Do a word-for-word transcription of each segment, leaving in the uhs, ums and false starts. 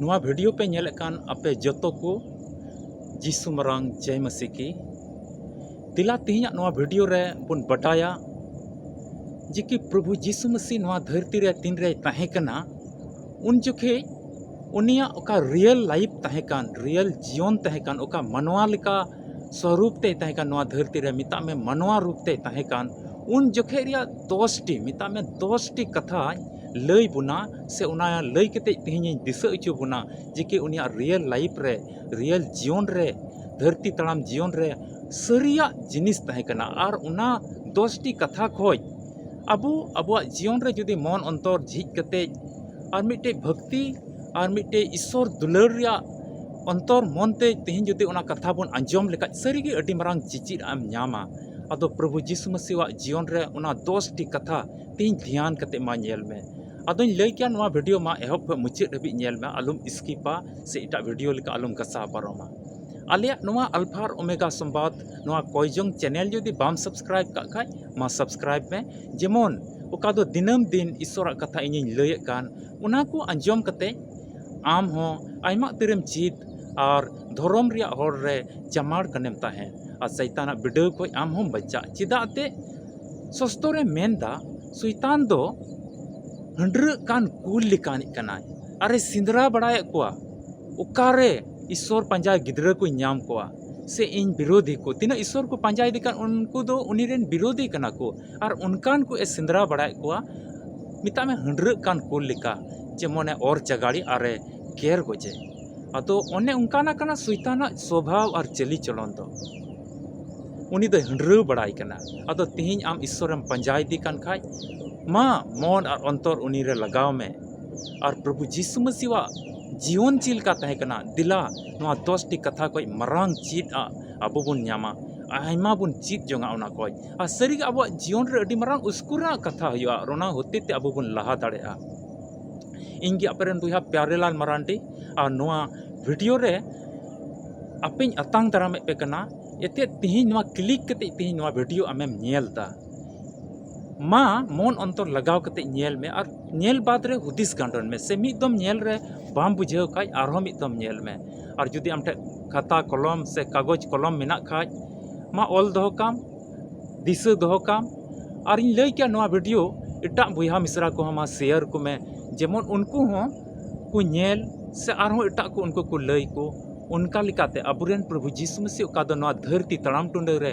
ᱱᱚᱣᱟ video ᱯᱮ ᱧᱮᱞᱮᱫ ᱠᱟᱱ ᱟᱯᱮ ᱡᱚᱛᱚ ᱠᱚ ᱡᱤᱥᱩ ᱢᱟᱨᱟᱝ ᱡᱚᱭ ᱢᱟᱥᱤ ᱠᱤ᱾ ᱫᱮᱞᱟ ᱛᱮᱦᱮᱧᱟᱜ ᱱᱚᱣᱟ video ᱨᱮ ᱵᱚᱱ ᱵᱟᱰᱟᱭᱟ ᱡᱮ ᱠᱤ ᱯᱨᱚᱵᱷᱩ ᱡᱤᱥᱩ ᱢᱟᱥᱤ ᱱᱚᱣᱟ ᱫᱷᱟᱹᱨᱛᱤ ᱨᱮ ᱛᱤᱱ ᱨᱮᱭ ᱛᱟᱦᱮᱸ ᱠᱟᱱᱟ, ᱩᱱ ᱡᱚᱠᱷᱮᱡ ᱩᱱᱤᱭᱟᱜ ᱚᱠᱟ real life ᱛᱟᱦᱮᱸ ᱠᱟᱱ, real ᱡᱤᱭᱚᱱ ᱛᱟᱦᱮᱸ ᱠᱟᱱ, ᱚᱠᱟ ᱢᱟᱱᱣᱟ ᱞᱮᱠᱟ ᱥᱣᱚᱨᱩᱯ ᱛᱮᱭ ᱛᱟᱦᱮᱸ ᱠᱟᱱ, ᱱᱚᱣᱟ ᱫᱷᱟᱹᱨᱛᱤ ᱨᱮ ᱢᱮᱛᱟᱜ ᱢᱮ ᱢᱟᱱᱣᱟ ᱨᱩᱯ ᱛᱮᱭ ᱛᱟᱦᱮᱸ ᱠᱟᱱ, ᱩᱱ ᱡᱚᱠᱷᱮᱡ ᱨᱮᱭᱟᱜ ᱫᱚᱥ ᱴᱤ, ᱢᱮᱛᱟᱜ ᱢᱮ ᱫᱚᱥ ᱴᱤ ᱠᱟᱛᱷᱟᱧ ᱞᱟᱹᱭ ᱵᱚᱱᱟ, ᱥᱮ ᱚᱱᱟ ᱞᱟᱹᱭ ᱠᱟᱛᱮ ᱛᱮᱦᱮᱧᱤᱧ ᱫᱤᱥᱟᱹ ᱦᱚᱪᱚ ᱵᱚᱱᱟ ᱡᱮ ᱠᱤ ᱩᱱᱤᱭᱟᱜ real life ᱨᱮ, real ᱡᱤᱭᱚᱱ ᱨᱮ, ᱫᱷᱟᱹᱨᱛᱤ ᱛᱟᱲᱟᱢ ᱡᱤᱭᱚᱱ ᱨᱮ ᱥᱟᱹᱨᱤᱭᱟᱜ ᱡᱤᱱᱤᱥ ᱛᱟᱦᱮᱸ ᱠᱟᱱᱟ᱾ ᱟᱨ ᱚᱱᱟ ᱫᱚᱥ ᱴᱤ ᱠᱟᱛᱷᱟ ᱠᱷᱚᱡ ᱟᱵᱚ ᱟᱵᱚᱣᱟᱜ ᱡᱤᱭᱚᱱ ᱨᱮ ᱡᱩᱫᱤ ᱢᱚᱱ ᱚᱱᱛᱚᱨ ᱡᱷᱤᱡ ᱠᱟᱛᱮ ᱟᱨ ᱢᱤᱫᱴᱮᱡ ᱵᱷᱟᱹᱠᱛᱤ ᱟᱨ ᱢᱤᱫᱴᱮᱡ ᱤᱥᱥᱚᱨ ᱫᱩᱞᱟᱹᱲ ᱨᱮᱭᱟᱜ ᱚᱱᱛᱚᱨ ᱢᱚᱱ ᱛᱮ ᱛᱮᱦᱮᱧ ᱡᱩᱫᱤ ᱚᱱᱟ ᱠᱟᱛᱷᱟ ᱵᱚᱱ ᱟᱸᱡᱚᱢ ᱞᱮᱠᱷᱟᱡ, ᱥᱟᱹᱨᱤᱜᱮ ᱟᱹᱰᱤ ᱢᱟᱨᱟᱝ ᱪᱮᱪᱮᱫ ᱮᱢ ᱧᱟᱢᱟ᱾ ᱟᱫᱚ ᱯᱨᱚᱵᱷᱩ ᱡᱤᱥᱩ ᱢᱟᱹᱥᱤᱣᱟᱜ ᱡᱤᱭᱚᱱ ᱨᱮ ᱚᱱᱟ ᱫᱚᱥ ᱴᱤ ᱠᱟᱛᱷᱟ ᱛᱮᱦᱮᱧ ᱫᱷᱮᱭᱟᱱ ᱠᱟᱛᱮ ᱢᱟ ᱧᱮᱞ ᱢᱮ᱾ ᱟᱫᱚᱧ ᱞᱟᱹᱭ ᱠᱮᱭᱟ, ᱱᱚᱣᱟ video ᱢᱟ ᱮᱦᱚᱵ ᱠᱷᱚᱱ ᱢᱩᱪᱟᱹᱫ ᱦᱟᱹᱵᱤᱡ ᱧᱮᱞ ᱢᱮ, ᱟᱞᱚᱢ skip ᱟ ᱥᱮ ᱮᱴᱟᱜ video ᱞᱮᱠᱟ ᱟᱞᱚᱢ ᱜᱷᱟᱥᱟᱣ ᱯᱟᱨᱚᱢᱟ᱾ ᱟᱞᱮᱭᱟᱜ ᱱᱚᱣᱟ ᱟᱞᱯᱷᱟ ᱟᱨ ᱳᱢᱮᱜᱟ ᱥᱚᱢᱵᱟᱫ, ᱱᱚᱣᱟ ᱠᱚᱭᱡᱚᱝ channel ᱡᱩᱫᱤ ᱵᱟᱢ subscribe ᱠᱟᱜ ᱠᱷᱟᱡ, ᱢᱟ subscribe ᱢᱮ᱾ ᱡᱮᱢᱚᱱ ᱚᱠᱟ ᱫᱚ ᱫᱤᱱᱟᱹᱢ ᱫᱤᱱ ᱤᱥᱥᱚᱨᱟᱜ ᱠᱟᱛᱷᱟ ᱤᱧᱤᱧ ᱞᱟᱹᱭᱮᱫ ᱠᱟᱱ, ᱚᱱᱟ ᱠᱚ ᱟᱸᱡᱚᱢ ᱠᱟᱛᱮ ᱟᱢ ᱦᱚᱸ ᱟᱭᱢᱟ ᱩᱛᱟᱹᱨᱮᱢ ᱪᱮᱫ ᱟᱨ ᱫᱷᱚᱨᱚᱢ ᱨᱮᱭᱟᱜ ᱦᱚᱨ ᱨᱮ ᱪᱟᱢᱟᱲ ᱠᱟᱱᱮᱢ ᱛᱟᱦᱮᱸ᱾ ᱟᱨ ᱥᱟᱭᱛᱟᱱᱟᱜ ᱵᱤᱰᱟᱹᱣ ᱠᱷᱚᱡ ᱟᱢ ᱦᱚᱸᱢ ᱵᱟᱧᱪᱟᱜ᱾ ᱪᱮᱫᱟᱜ ᱛᱮ ᱥᱚᱥᱛᱚᱨᱮ ᱢᱮᱱᱫᱟ, ᱥᱚᱭᱛᱟᱱ ᱫᱚ ᱦᱟᱺᱰᱨᱟᱹᱜ ᱠᱟᱱ ᱠᱩᱞ ᱞᱮᱠᱟᱱᱤᱡ ᱠᱟᱱᱟᱭ᱾ ᱟᱨᱮ ᱥᱮᱸᱫᱽᱨᱟ ᱵᱟᱲᱟᱭᱮᱫ ᱠᱚᱣᱟ, ᱚᱠᱟᱨᱮ ᱤᱥᱥᱚᱨ ᱯᱟᱸᱡᱟ ᱜᱤᱫᱽᱨᱟᱹ ᱠᱚᱧ ᱧᱟᱢ ᱠᱚᱣᱟ, ᱥᱮ ᱤᱧ ᱵᱤᱨᱳᱫᱷᱤ ᱠᱚ᱾ ᱛᱤᱱᱟᱹᱜ ᱤᱥᱥᱚᱨ ᱠᱚ ᱯᱟᱸᱡᱟᱭᱮᱫᱮ ᱠᱟᱱ, ᱩᱱᱠᱩ ᱫᱚ ᱩᱱᱤ ᱨᱮᱱ ᱵᱤᱨᱳᱫᱷᱤ ᱠᱟᱱᱟ ᱠᱚ᱾ ᱟᱨ ᱚᱱᱠᱟᱱ ᱠᱚ ᱮ ᱥᱮᱸᱫᱽᱨᱟ ᱵᱟᱲᱟᱭᱮᱫ ᱠᱚᱣᱟ, ᱢᱮᱛᱟᱜ ᱢᱮ ᱦᱟᱺᱰᱨᱟᱹᱜ ᱠᱟᱱ ᱠᱩᱞ ᱞᱮᱠᱟ, ᱡᱮᱢᱚᱱᱮ ᱚᱨ ᱪᱟᱜᱟᱲᱤ ᱟᱨᱮ ᱜᱮᱨ ᱜᱚᱡᱮ᱾ ᱟᱫᱚ ᱚᱱᱮ ᱚᱱᱠᱟᱱᱟᱜ ᱠᱟᱱᱟ ᱥᱚᱭᱛᱟᱱᱟᱜ ᱥᱚᱵᱷᱟᱣ ᱟᱨ ᱪᱟᱹᱞᱤ ᱪᱚᱞᱚᱱ ᱫᱚ᱾ ᱩᱱᱤ ᱫᱚᱭ ᱦᱟᱺᱰᱨᱟᱹᱣ ᱵᱟᱲᱟᱭ ᱠᱟᱱᱟ᱾ ᱟᱫᱚ ᱛᱮᱦᱮᱧ ᱟᱢ ᱤᱥᱥᱚᱨᱮᱢ ᱯᱟᱸᱡᱟᱭᱮᱫᱮ ᱠᱟᱱ ᱠᱷᱟᱡ, ᱢᱟ ᱢᱚᱱ ᱟᱨ ᱚᱱᱛᱚᱨ ᱩᱱᱤ ᱨᱮ ᱞᱟᱜᱟᱣ ᱢᱮ᱾ ᱟᱨ ᱯᱨᱚᱵᱷᱩ ᱡᱤᱥᱩ ᱢᱟᱹᱥᱤᱣᱟᱜ ᱡᱤᱭᱚᱱ ᱪᱮᱫ ᱞᱮᱠᱟ ᱛᱟᱦᱮᱸ ᱠᱟᱱᱟ, ᱫᱮᱞᱟ ᱱᱚᱣᱟ ᱫᱚᱥ ᱴᱤ ᱠᱟᱛᱷᱟ ᱠᱷᱚᱡ ᱢᱟᱨᱟᱝ ᱪᱮᱫ ᱟᱜ ᱟᱵᱚ ᱵᱚᱱ ᱧᱟᱢᱟ, ᱟᱭᱢᱟ ᱵᱚᱱ ᱪᱮᱫ ᱡᱚᱝᱟ ᱚᱱᱟ ᱠᱷᱚᱡ᱾ ᱟᱨ ᱥᱟᱹᱨᱤᱜᱮ ᱟᱵᱚᱣᱟᱜ ᱡᱤᱭᱚᱱ ᱨᱮ ᱟᱹᱰᱤ ᱢᱟᱨᱟᱝ ᱩᱥᱠᱩᱨ ᱨᱮᱱᱟᱜ ᱠᱟᱛᱷᱟ ᱦᱩᱭᱩᱜᱼᱟ, ᱟᱨ ᱚᱱᱟ ᱦᱚᱛᱮ ᱛᱮ ᱟᱵᱚ ᱵᱚᱱ ᱞᱟᱦᱟ ᱫᱟᱲᱮᱭᱟᱜᱼᱟ᱾ ᱤᱧ ᱜᱮ ᱟᱯᱮ ᱨᱮᱱ ᱵᱚᱭᱦᱟ ᱯᱭᱟᱨᱮᱞᱟᱞ ᱢᱟᱨᱟᱱᱰᱤ, ᱟᱨ ᱱᱚᱣᱟ video ᱨᱮ ᱟᱯᱮᱧ ᱟᱛᱟᱝ ᱫᱟᱨᱟᱢᱮᱫ ᱯᱮ ᱠᱟᱱᱟ᱾ ᱮᱛᱮᱫ ᱛᱮᱦᱮᱧ ᱱᱚᱣᱟ click ᱠᱟᱛᱮ ᱛᱮᱦᱮᱧ ᱱᱚᱣᱟ video ᱟᱢᱮᱢ ᱧᱮᱞ ᱫᱟ᱾ ᱢᱟ ᱢᱚᱱ ᱚᱱᱛᱚᱨ ᱞᱟᱜᱟᱣ ᱠᱟᱛᱮ ᱧᱮᱞ ᱢᱮ, ᱟᱨ ᱧᱮᱞ ᱵᱟᱫ ᱨᱮ ᱦᱩᱫᱤᱥ ᱜᱟᱱᱰᱚᱱ ᱢᱮ, ᱥᱮ ᱢᱤᱫ ᱫᱚᱢ ᱧᱮᱞ ᱨᱮ ᱵᱟᱢ ᱵᱩᱡᱷᱟᱹᱣ ᱠᱷᱟᱡ ᱟᱨᱦᱚᱸ ᱢᱤᱫ ᱫᱚᱢ ᱧᱮᱞ ᱢᱮ᱾ ᱟᱨ ᱡᱩᱫᱤ ᱟᱢ ᱴᱷᱮᱱ ᱠᱷᱟᱛᱟ ᱠᱚᱞᱚᱢ ᱥᱮ ᱠᱟᱜᱚᱡᱽ ᱠᱚᱞᱚᱢ ᱢᱮᱱᱟᱜ ᱠᱷᱟᱡ, ᱢᱟ ᱚᱞ ᱫᱚᱦᱚ ᱠᱟᱢ, ᱫᱤᱥᱟᱹ ᱫᱚᱦᱚ ᱠᱟᱢ᱾ ᱟᱨ ᱤᱧ ᱞᱟᱹᱭ ᱠᱮᱭᱟ, ᱱᱚᱣᱟ ᱵᱷᱤᱰᱤᱭᱳ ᱮᱴᱟᱜ ᱵᱚᱭᱦᱟ ᱢᱤᱥᱨᱟ ᱠᱚᱦᱚᱸ ᱢᱟ ᱥᱮᱭᱟᱨ ᱠᱚᱢᱮ, ᱡᱮᱢᱚᱱ ᱩᱱᱠᱩ ᱦᱚᱸ ᱠᱚ ᱧᱮᱞ ᱥᱮ ᱟᱨᱦᱚᱸ ᱮᱴᱟᱜ ᱠᱚ ᱩᱱᱠᱩ ᱠᱚ ᱞᱟᱹᱭ ᱠᱚ᱾ ᱚᱱᱠᱟ ᱞᱮᱠᱟᱛᱮ ᱟᱵᱚᱨᱮᱱ ᱯᱨᱚᱵᱷᱩ ᱡᱤᱥᱩ ᱢᱟᱹᱥᱤ ᱚᱠᱟ ᱫᱚ ᱱᱚᱣᱟ ᱫᱷᱟᱹᱨᱛᱤ ᱛᱟᱲᱟᱢ ᱴᱩᱰᱟᱹᱝ ᱨᱮ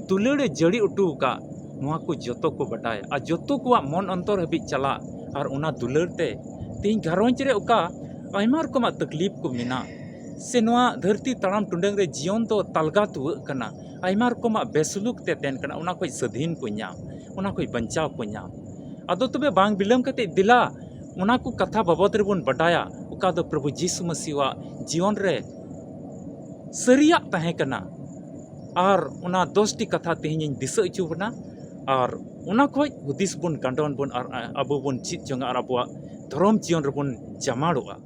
ᱫᱩᱞᱟᱹᱲ ᱮ ᱡᱟᱹᱲᱤ ᱚᱴᱚ ᱟᱠᱟᱫ, ᱱᱚᱣᱟ ᱠᱚ ᱡᱚᱛᱚ ᱠᱚ ᱵᱟᱰᱟᱭ᱾ ᱟᱨ ᱡᱚᱛᱚ ᱠᱚᱣᱟᱜ ᱢᱚᱱ ᱚᱱᱛᱚᱨ ᱦᱟᱹᱵᱤᱡ ᱪᱟᱞᱟᱜ᱾ ᱟᱨ ᱚᱱᱟ ᱫᱩᱞᱟᱹᱲ ᱛᱮ ᱛᱮᱦᱮᱧ ᱜᱷᱟᱨᱚᱸᱡᱽ ᱨᱮ ᱚᱠᱟ ᱟᱭᱢᱟ ᱨᱚᱠᱚᱢᱟᱜ ᱛᱟᱠᱞᱤᱯ ᱠᱚ ᱢᱮᱱᱟᱜ, ᱥᱮ ᱱᱚᱣᱟ ᱫᱷᱟᱹᱨᱛᱤ ᱛᱟᱲᱟᱢ ᱴᱩᱰᱟᱹᱝ ᱨᱮ ᱡᱤᱭᱚᱱ ᱫᱚ ᱛᱟᱞᱜᱟ ᱛᱩᱣᱟᱹᱜ ᱠᱟᱱᱟ, ᱟᱭᱢᱟ ᱨᱚᱠᱚᱢᱟᱜ ᱵᱮᱥᱩᱞᱩᱠ ᱛᱮ ᱛᱟᱦᱮᱱ ᱠᱟᱱᱟ, ᱚᱱᱟ ᱠᱷᱚᱱ ᱥᱟᱹᱫᱷᱤᱱ ᱠᱚ ᱧᱟᱢ, ᱚᱱᱟ ᱠᱷᱚᱱ ᱵᱟᱧᱪᱟᱣ ᱠᱚ ᱧᱟᱢ᱾ ᱟᱫᱚ ᱛᱚᱵᱮ ᱵᱟᱝ ᱵᱤᱞᱚᱢ ᱠᱟᱛᱮ ᱫᱮᱞᱟ ᱚᱱᱟ ᱠᱚ ᱠᱟᱛᱷᱟ ᱵᱟᱵᱚᱫ ᱨᱮᱵᱚᱱ ᱵᱟᱰᱟᱭᱟ, ᱚᱠᱟ ᱫᱚ ᱯᱨᱚᱵᱷᱩ ᱡᱤᱥᱩ ᱢᱟᱹᱥᱤᱣᱟᱜ ᱡᱤᱭᱚᱱ ᱨᱮ ᱥᱟᱹᱨᱤᱭᱟᱜ ᱛᱟᱦᱮᱸ ᱠᱟᱱᱟ᱾ ᱟᱨ ᱚᱱᱟ ᱫᱚᱥᱴᱤ ᱠᱟᱛᱷᱟ ᱛᱮᱦᱮᱧ ᱤᱧ ᱫᱤᱥᱟᱹ ᱦᱚᱪᱚ ᱵᱚᱱᱟ, ᱟᱨ ᱚᱱᱟ ᱠᱷᱚᱱ ᱦᱩᱫᱤᱥ ᱵᱚᱱ ᱜᱟᱸᱰᱚᱱ ᱵᱚᱱ, ᱟᱨ ᱟᱵᱚ ᱵᱚᱱ ᱪᱮᱫ ᱡᱚᱝᱟ, ᱟᱨ ᱟᱵᱚᱣᱟᱜ ᱫᱷᱚᱨᱚᱢ ᱡᱤᱭᱚᱱ ᱨᱮᱵᱚᱱ ᱡᱟᱢᱟᱲᱚᱜᱼᱟ᱾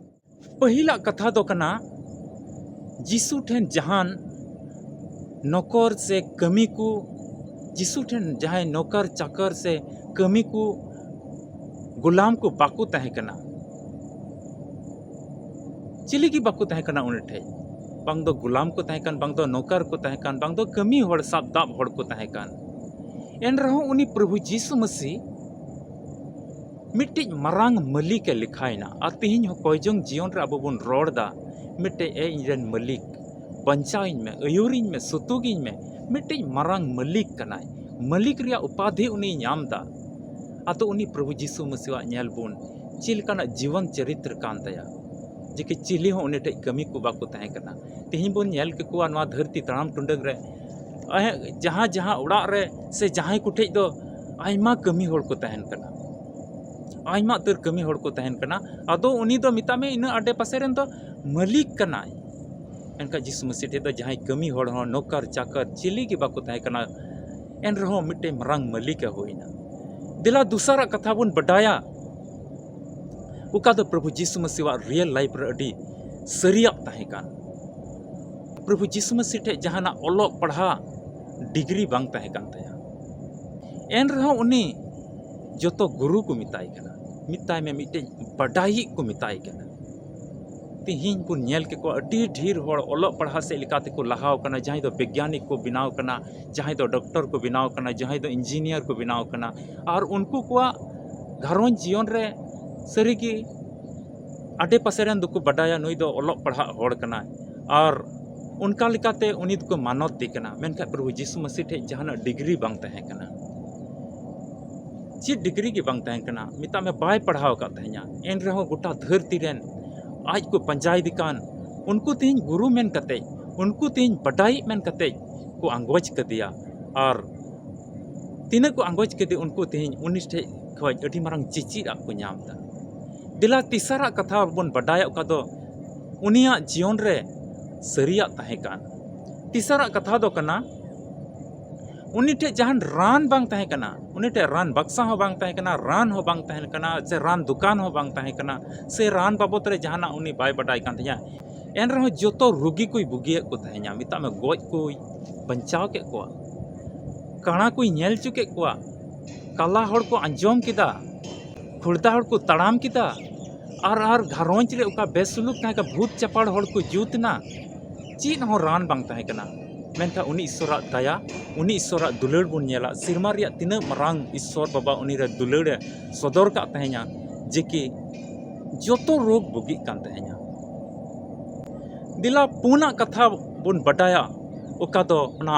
ᱯᱟᱹᱦᱤᱞᱟᱜ ᱠᱟᱛᱷᱟ ᱫᱚ ᱠᱟᱱᱟ, ᱡᱤᱥᱩ ᱴᱷᱮᱱ ᱡᱟᱦᱟᱱ ᱱᱚᱠᱚᱨ ᱥᱮ ᱠᱟᱹᱢᱤ ᱠᱚ, ᱡᱤᱥᱩ ᱴᱷᱮᱱ ᱡᱟᱦᱟᱸᱭ ᱱᱚᱠᱚᱨ ᱪᱟᱠᱚᱨ ᱥᱮ ᱠᱟᱹᱢᱤ ᱠᱚ, ᱜᱩᱞᱟᱢ ᱠᱚ ᱵᱟᱠᱚ ᱛᱟᱦᱮᱸ ᱠᱟᱱᱟ᱾ ᱪᱤᱞᱤ ᱜᱮ ᱵᱟᱠᱚ ᱛᱟᱦᱮᱸ ᱠᱟᱱᱟ ᱩᱱᱤ ᱴᱷᱮᱱ᱾ ᱵᱟᱝ ᱫᱚ ᱜᱩᱞᱟᱢ ᱠᱚ ᱛᱟᱦᱮᱸ ᱠᱟᱱ, ᱵᱟᱝ ᱫᱚ ᱱᱚᱠᱚᱨ ᱠᱚ ᱛᱟᱦᱮᱸ ᱠᱟᱱ, ᱵᱟᱝ ᱫᱚ ᱠᱟᱹᱢᱤ ᱦᱚᱲ, ᱥᱟᱵ ᱫᱟᱵ ᱦᱚᱲ ᱠᱚ ᱛᱟᱦᱮᱸ ᱠᱟᱱ᱾ ᱮᱱ ᱨᱮᱦᱚᱸ ᱩᱱᱤ ᱯᱨᱚᱵᱷᱩ ᱡᱤᱥᱩ ᱢᱟᱹᱥᱤ ᱢᱤᱫᱴᱤᱡ ᱢᱟᱨᱟᱝ ᱢᱟᱹᱞᱤᱠ ᱮ ᱞᱮᱠᱷᱟᱭᱮᱱᱟ᱾ ᱟᱨ ᱛᱮᱦᱮᱧ ᱦᱚᱸ ᱠᱚᱭ ᱡᱚᱝ ᱡᱤᱭᱚᱱ ᱨᱮ ᱟᱵᱚ ᱵᱚᱱ ᱨᱚᱲ ᱮᱫᱟ, ᱢᱤᱫᱴᱮᱡ, "ᱮ ᱤᱧ ᱨᱮᱱ ᱢᱟᱹᱞᱤᱠ, ᱵᱟᱧᱪᱟᱣᱤᱧ ᱢᱮ, ᱟᱹᱭᱩᱨᱤᱧ ᱢᱮ, ᱥᱩᱛᱩᱜᱤᱧ ᱢᱮ", ᱢᱤᱫᱴᱤᱡ ᱢᱟᱨᱟᱝ ᱢᱟᱹᱞᱤᱠ ᱠᱟᱱᱟᱭ᱾ ᱢᱟᱹᱞᱤᱠ ᱨᱮᱭᱟᱜ ᱩᱯᱟᱫᱷᱤ ᱩᱱᱤᱭ ᱧᱟᱢ ᱮᱫᱟ᱾ ᱟᱫᱚ ᱩᱱᱤ ᱯᱨᱚᱵᱷᱩ ᱡᱤᱥᱩ ᱢᱟᱹᱥᱤᱣᱟᱜ ᱧᱮᱞ ᱵᱚᱱ, ᱪᱮᱫ ᱞᱮᱠᱟᱱᱟᱜ ᱡᱤᱵᱚᱱ ᱪᱚᱨᱤᱛᱨᱚ ᱠᱟᱱ ᱛᱟᱭᱟ, ᱡᱮ ᱠᱤ ᱪᱤᱞᱤ ᱦᱚᱸ ᱩᱱᱤ ᱴᱷᱮᱡ ᱠᱟᱹᱢᱤ ᱠᱚ ᱵᱟᱠᱚ ᱛᱟᱦᱮᱸ ᱠᱟᱱᱟ᱾ ᱛᱮᱦᱮᱧ ᱵᱚᱱ ᱧᱮᱞ ᱠᱮᱠᱚᱣᱟ ᱱᱚᱣᱟ ᱫᱷᱟᱹᱨᱛᱤ ᱛᱟᱲᱟᱢ ᱴᱩᱰᱟᱹᱝ ᱨᱮ, ᱮᱦ, ᱡᱟᱦᱟᱸ ᱡᱟᱦᱟᱸ ᱚᱲᱟᱜ ᱨᱮ ᱥᱮ ᱡᱟᱦᱟᱸᱭ ᱠᱚᱴᱷᱮᱡ ᱫᱚ ᱟᱭᱢᱟ ᱠᱟᱹᱢᱤ ᱦᱚᱲ ᱠᱚ ᱛᱟᱦᱮᱱ ᱠᱟᱱᱟ, ᱟᱭᱢᱟ ᱩᱛᱟᱹᱨ ᱠᱟᱹᱢᱤ ᱦᱚᱲ ᱠᱚ ᱛᱟᱦᱮᱱ ᱠᱟᱱᱟ᱾ ᱟᱫᱚ ᱩᱱᱤ ᱫᱚ ᱢᱮᱛᱟᱜ ᱢᱮ ᱤᱱᱟᱹ ᱟᱰᱮ ᱯᱟᱥᱮ ᱨᱮᱱ ᱫᱚ ᱢᱟᱹᱞᱤᱠ ᱠᱟᱱᱟᱭ᱾ ᱢᱮᱱᱠᱷᱟᱱ ᱡᱤᱥᱩ ᱢᱟᱹᱥᱤ ᱴᱷᱮᱡ ᱫᱚ ᱡᱟᱦᱟᱸᱭ ᱠᱟᱹᱢᱤ ᱦᱚᱲ ᱦᱚᱸ, ᱱᱚᱠᱚᱨ ᱪᱟᱠᱚᱨ ᱪᱤᱞᱤ ᱜᱮ ᱵᱟᱠᱚ ᱛᱟᱦᱮᱸ ᱠᱟᱱᱟ᱾ ᱮᱱ ᱨᱮᱦᱚᱸ ᱢᱤᱫᱴᱮᱱ ᱢᱟᱨᱟᱝ ᱢᱟᱹᱞᱤᱠ ᱮ ᱦᱩᱭᱱᱟ᱾ ᱫᱮᱞᱟ ᱫᱚᱥᱟᱨᱟᱜ ᱠᱟᱛᱷᱟ ᱵᱚᱱ ᱵᱟᱰᱟᱭᱟ, ᱚᱠᱟ ᱫᱚ ᱯᱨᱚᱵᱷᱩ ᱡᱤᱥᱩ ᱢᱟᱹᱥᱤᱣᱟᱜ ᱨᱤᱭᱮᱞ ᱞᱟᱭᱤᱯᱷ ᱨᱮ ᱟᱹᱰᱤ ᱥᱟᱹᱨᱤᱭᱟᱜ ᱛᱟᱦᱮᱸ ᱠᱟᱱ᱾ ᱯᱨᱚᱵᱷᱩ ᱡᱤᱥᱩ ᱢᱟᱹᱥᱤ ᱴᱷᱮᱡ ᱡᱟᱦᱟᱱᱟᱜ ᱚᱞᱚᱜ ᱯᱟᱲᱦᱟᱜ ᱰᱤᱜᱽᱨᱤ ᱵᱟᱝ ᱛᱟᱦᱮᱸ ᱠᱟᱱ ᱛᱟᱭᱟ᱾ ᱮᱱ ᱨᱮᱦᱚᱸ ᱩᱱᱤ ᱡᱚᱛᱚ ᱜᱩᱨᱩ ᱠᱚ ᱢᱮᱛᱟᱭ ᱠᱟᱱᱟ, ᱢᱮᱛᱟᱭ ᱢᱮ, ᱢᱤᱫᱴᱮᱡ ᱵᱟᱰᱟᱭᱤᱡ ᱠᱚ ᱢᱮᱛᱟᱭ ᱠᱟᱱᱟ᱾ ᱛᱮᱦᱮᱧ ᱵᱚᱱ ᱧᱮᱞ ᱠᱮᱫ ᱠᱚᱣᱟ, ᱟᱹᱰᱤ ᱰᱷᱮᱨ ᱦᱚᱲ ᱚᱞᱚᱜ ᱯᱟᱲᱦᱟᱜ ᱥᱮᱫ ᱞᱮᱠᱟ ᱛᱮᱠᱚ ᱞᱟᱦᱟᱣ ᱠᱟᱱᱟ, ᱡᱟᱦᱟᱸᱭ ᱫᱚ ᱵᱤᱜᱽᱜᱟᱱᱤᱠ ᱠᱚ ᱵᱮᱱᱟᱣ ᱠᱟᱱᱟ, ᱡᱟᱦᱟᱸᱭ ᱫᱚ ᱰᱚᱠᱴᱚᱨ ᱠᱚ ᱵᱮᱱᱟᱣ ᱠᱟᱱᱟ, ᱡᱟᱦᱟᱸᱭ ᱫᱚ ᱤᱧᱡᱤᱱᱤᱭᱟᱨ ᱠᱚ ᱵᱮᱱᱟᱣ ᱠᱟᱱᱟ᱾ ᱟᱨ ᱩᱱᱠᱩ ᱠᱚᱣᱟᱜ ᱜᱷᱟᱨᱚᱸᱡᱽ ᱡᱤᱭᱚᱱ ᱨᱮ ᱥᱟᱹᱨᱤᱜᱮ ᱟᱰᱮ ᱯᱟᱥᱮ ᱨᱮᱱ ᱫᱚᱠᱚ ᱵᱟᱰᱟᱭᱟ ᱱᱩᱭ ᱫᱚ ᱚᱞᱚᱜ ᱯᱟᱲᱦᱟᱜ ᱦᱚᱲ ᱠᱟᱱᱟᱭ, ᱟᱨ ᱚᱱᱠᱟ ᱞᱮᱠᱟᱛᱮ ᱩᱱᱤ ᱫᱚᱠᱚ ᱢᱟᱱᱚᱛ ᱮ ᱠᱟᱱᱟ᱾ ᱢᱮᱱᱠᱷᱟᱱ ᱯᱨᱚᱵᱷᱩ ᱡᱤᱥᱩ ᱢᱟᱹᱥᱤ ᱴᱷᱮᱱ ᱡᱟᱦᱟᱱᱟᱜ ᱰᱤᱜᱽᱨᱤ ᱵᱟᱝ ᱛᱟᱦᱮᱸ ᱠᱟᱱᱟ, ᱪᱮᱫ ᱰᱤᱜᱽᱨᱤ ᱜᱮ ᱵᱟᱝ ᱛᱟᱦᱮᱸ ᱠᱟᱱᱟ, ᱢᱮᱛᱟᱜ ᱢᱮ ᱵᱟᱭ ᱯᱟᱲᱦᱟᱣ ᱟᱠᱟᱫ ᱛᱟᱦᱮᱸᱱᱟ᱾ ᱮᱱ ᱨᱮᱦᱚᱸ ᱜᱚᱴᱟ ᱫᱷᱟᱹᱨᱛᱤ ᱨᱮᱱ ᱟᱡ ᱠᱚ ᱯᱟᱸᱡᱟᱭᱮᱫᱮ ᱠᱟᱱ, ᱩᱱᱠᱩ ᱛᱮᱦᱮᱧ ᱜᱩᱨᱩ ᱢᱮᱱ ᱠᱟᱛᱮ, ᱩᱱᱠᱩ ᱛᱮᱦᱮᱧ ᱵᱟᱰᱟᱭᱤᱡ ᱢᱮᱱ ᱠᱟᱛᱮ ᱠᱚ ᱟᱸᱜᱚᱪ ᱠᱟᱫᱮᱭᱟ᱾ ᱟᱨ ᱛᱤᱱᱟᱹᱜ ᱠᱚ ᱟᱸᱜᱚᱪ ᱠᱮᱫᱮ, ᱩᱱᱠᱩ ᱛᱮᱦᱮᱧ ᱩᱱᱤ ᱴᱷᱮᱡ ᱠᱷᱚᱡ ᱟᱹᱰᱤ ᱢᱟᱨᱟᱝ ᱪᱮᱪᱮᱫ ᱟᱜ ᱠᱚ ᱧᱟᱢ ᱮᱫᱟ᱾ ᱫᱮᱞᱟ ᱛᱮᱥᱟᱨᱟᱜ ᱠᱟᱛᱷᱟ ᱵᱚᱱ ᱵᱟᱰᱟᱭᱟ, ᱚᱠᱟ ᱫᱚ ᱩᱱᱤᱭᱟᱜ ᱡᱤᱭᱚᱱ ᱨᱮ ᱥᱟᱹᱨᱤᱭᱟᱜ ᱛᱟᱦᱮᱸ ᱠᱟᱱ᱾ ᱛᱮᱥᱟᱨᱟᱜ ᱠᱟᱛᱷᱟ ᱫᱚ ᱠᱟᱱᱟ, ᱩᱱᱤ ᱴᱷᱮᱡ ᱡᱟᱦᱟᱱ ᱨᱟᱱ ᱵᱟᱝ ᱛᱟᱦᱮᱸ ᱠᱟᱱᱟ, ᱩᱱᱤ ᱴᱷᱮᱡ ᱨᱟᱱ ᱵᱟᱠᱥᱟ ᱦᱚᱸ ᱵᱟᱝ ᱛᱟᱦᱮᱸ ᱠᱟᱱᱟ, ᱨᱟᱱ ᱦᱚᱸ ᱵᱟᱝ ᱛᱟᱦᱮᱸ ᱠᱟᱱᱟ, ᱥᱮ ᱨᱟᱱ ᱫᱚᱠᱟᱱ ᱦᱚᱸ ᱵᱟᱝ ᱛᱟᱦᱮᱸ ᱠᱟᱱᱟ, ᱥᱮ ᱨᱟᱱ ᱵᱟᱵᱚᱫ ᱨᱮ ᱡᱟᱦᱟᱱᱟᱜ ᱩᱱᱤ ᱵᱟᱭ ᱵᱟᱰᱟᱭ ᱠᱟᱱ ᱛᱟᱦᱮᱸᱫᱼᱟ᱾ ᱮᱱ ᱨᱮᱦᱚᱸ ᱡᱚᱛᱚ ᱨᱩᱜᱤ ᱠᱚᱭ ᱵᱩᱜᱤᱭᱮᱫ ᱠᱚ ᱛᱟᱦᱮᱸᱫᱼᱟ, ᱢᱮᱛᱟᱜ ᱢᱮ ᱜᱚᱡ ᱠᱚᱭ ᱵᱟᱧᱪᱟᱣ ᱠᱮᱫ ᱠᱚᱣᱟ, ᱠᱟᱬᱟ ᱠᱚᱭ ᱧᱮᱞ ᱦᱚᱪᱚ ᱠᱮᱫ ᱠᱚᱣᱟ, ᱠᱟᱞᱟ ᱦᱚᱲ ᱠᱚ ᱟᱸᱡᱚᱢ ᱠᱮᱫᱟ, ᱠᱷᱩᱲᱫᱟ ᱦᱚᱲ ᱠᱚ ᱛᱟᱲᱟᱢ ᱠᱮᱫᱟ, ᱟᱨ ᱟᱨ ᱜᱷᱟᱨᱚᱸᱡᱽ ᱨᱮ ᱚᱠᱟ ᱵᱮᱥᱩᱞᱩᱠ ᱛᱟᱦᱮᱸ ᱠᱟᱱᱟ, ᱵᱷᱩᱛ ᱪᱟᱯᱟᱲ ᱦᱚᱲ ᱠᱚ ᱡᱩᱛ ᱮᱱᱟ᱾ ᱪᱮᱫ ᱦᱚᱸ ᱨᱟᱱ ᱵᱟᱝ ᱛᱟᱦᱮᱸ ᱠᱟᱱᱟ, ᱢᱮᱱᱠᱷᱟᱱ ᱩᱱᱤ ᱤᱥᱥᱚᱨᱟᱜ ᱫᱟᱭᱟ, ᱩᱱᱤ ᱤᱥᱥᱚᱨᱟᱜ ᱫᱩᱞᱟᱹᱲ ᱵᱚᱱ ᱧᱮᱞᱟ᱾ ᱥᱮᱨᱢᱟ ᱨᱮᱭᱟᱜ ᱛᱤᱱᱟᱹᱜ ᱢᱟᱨᱟᱝ ᱤᱥᱥᱚᱨ ᱵᱟᱵᱟ ᱩᱱᱤ ᱨᱮ ᱫᱩᱞᱟᱹᱲ ᱮ ᱥᱚᱫᱚᱨ ᱠᱟᱜ ᱛᱟᱦᱮᱸᱧᱟ, ᱡᱮ ᱠᱤ ᱡᱚᱛᱚ ᱨᱳᱜᱽ ᱵᱩᱜᱤᱜ ᱠᱟᱱ ᱛᱟᱦᱮᱸᱧᱟ᱾ ᱫᱮᱞᱟ ᱯᱩᱱᱟᱜ ᱠᱟᱛᱷᱟ ᱵᱚᱱ ᱵᱟᱰᱟᱭᱟ, ᱚᱠᱟ ᱫᱚ ᱚᱱᱟ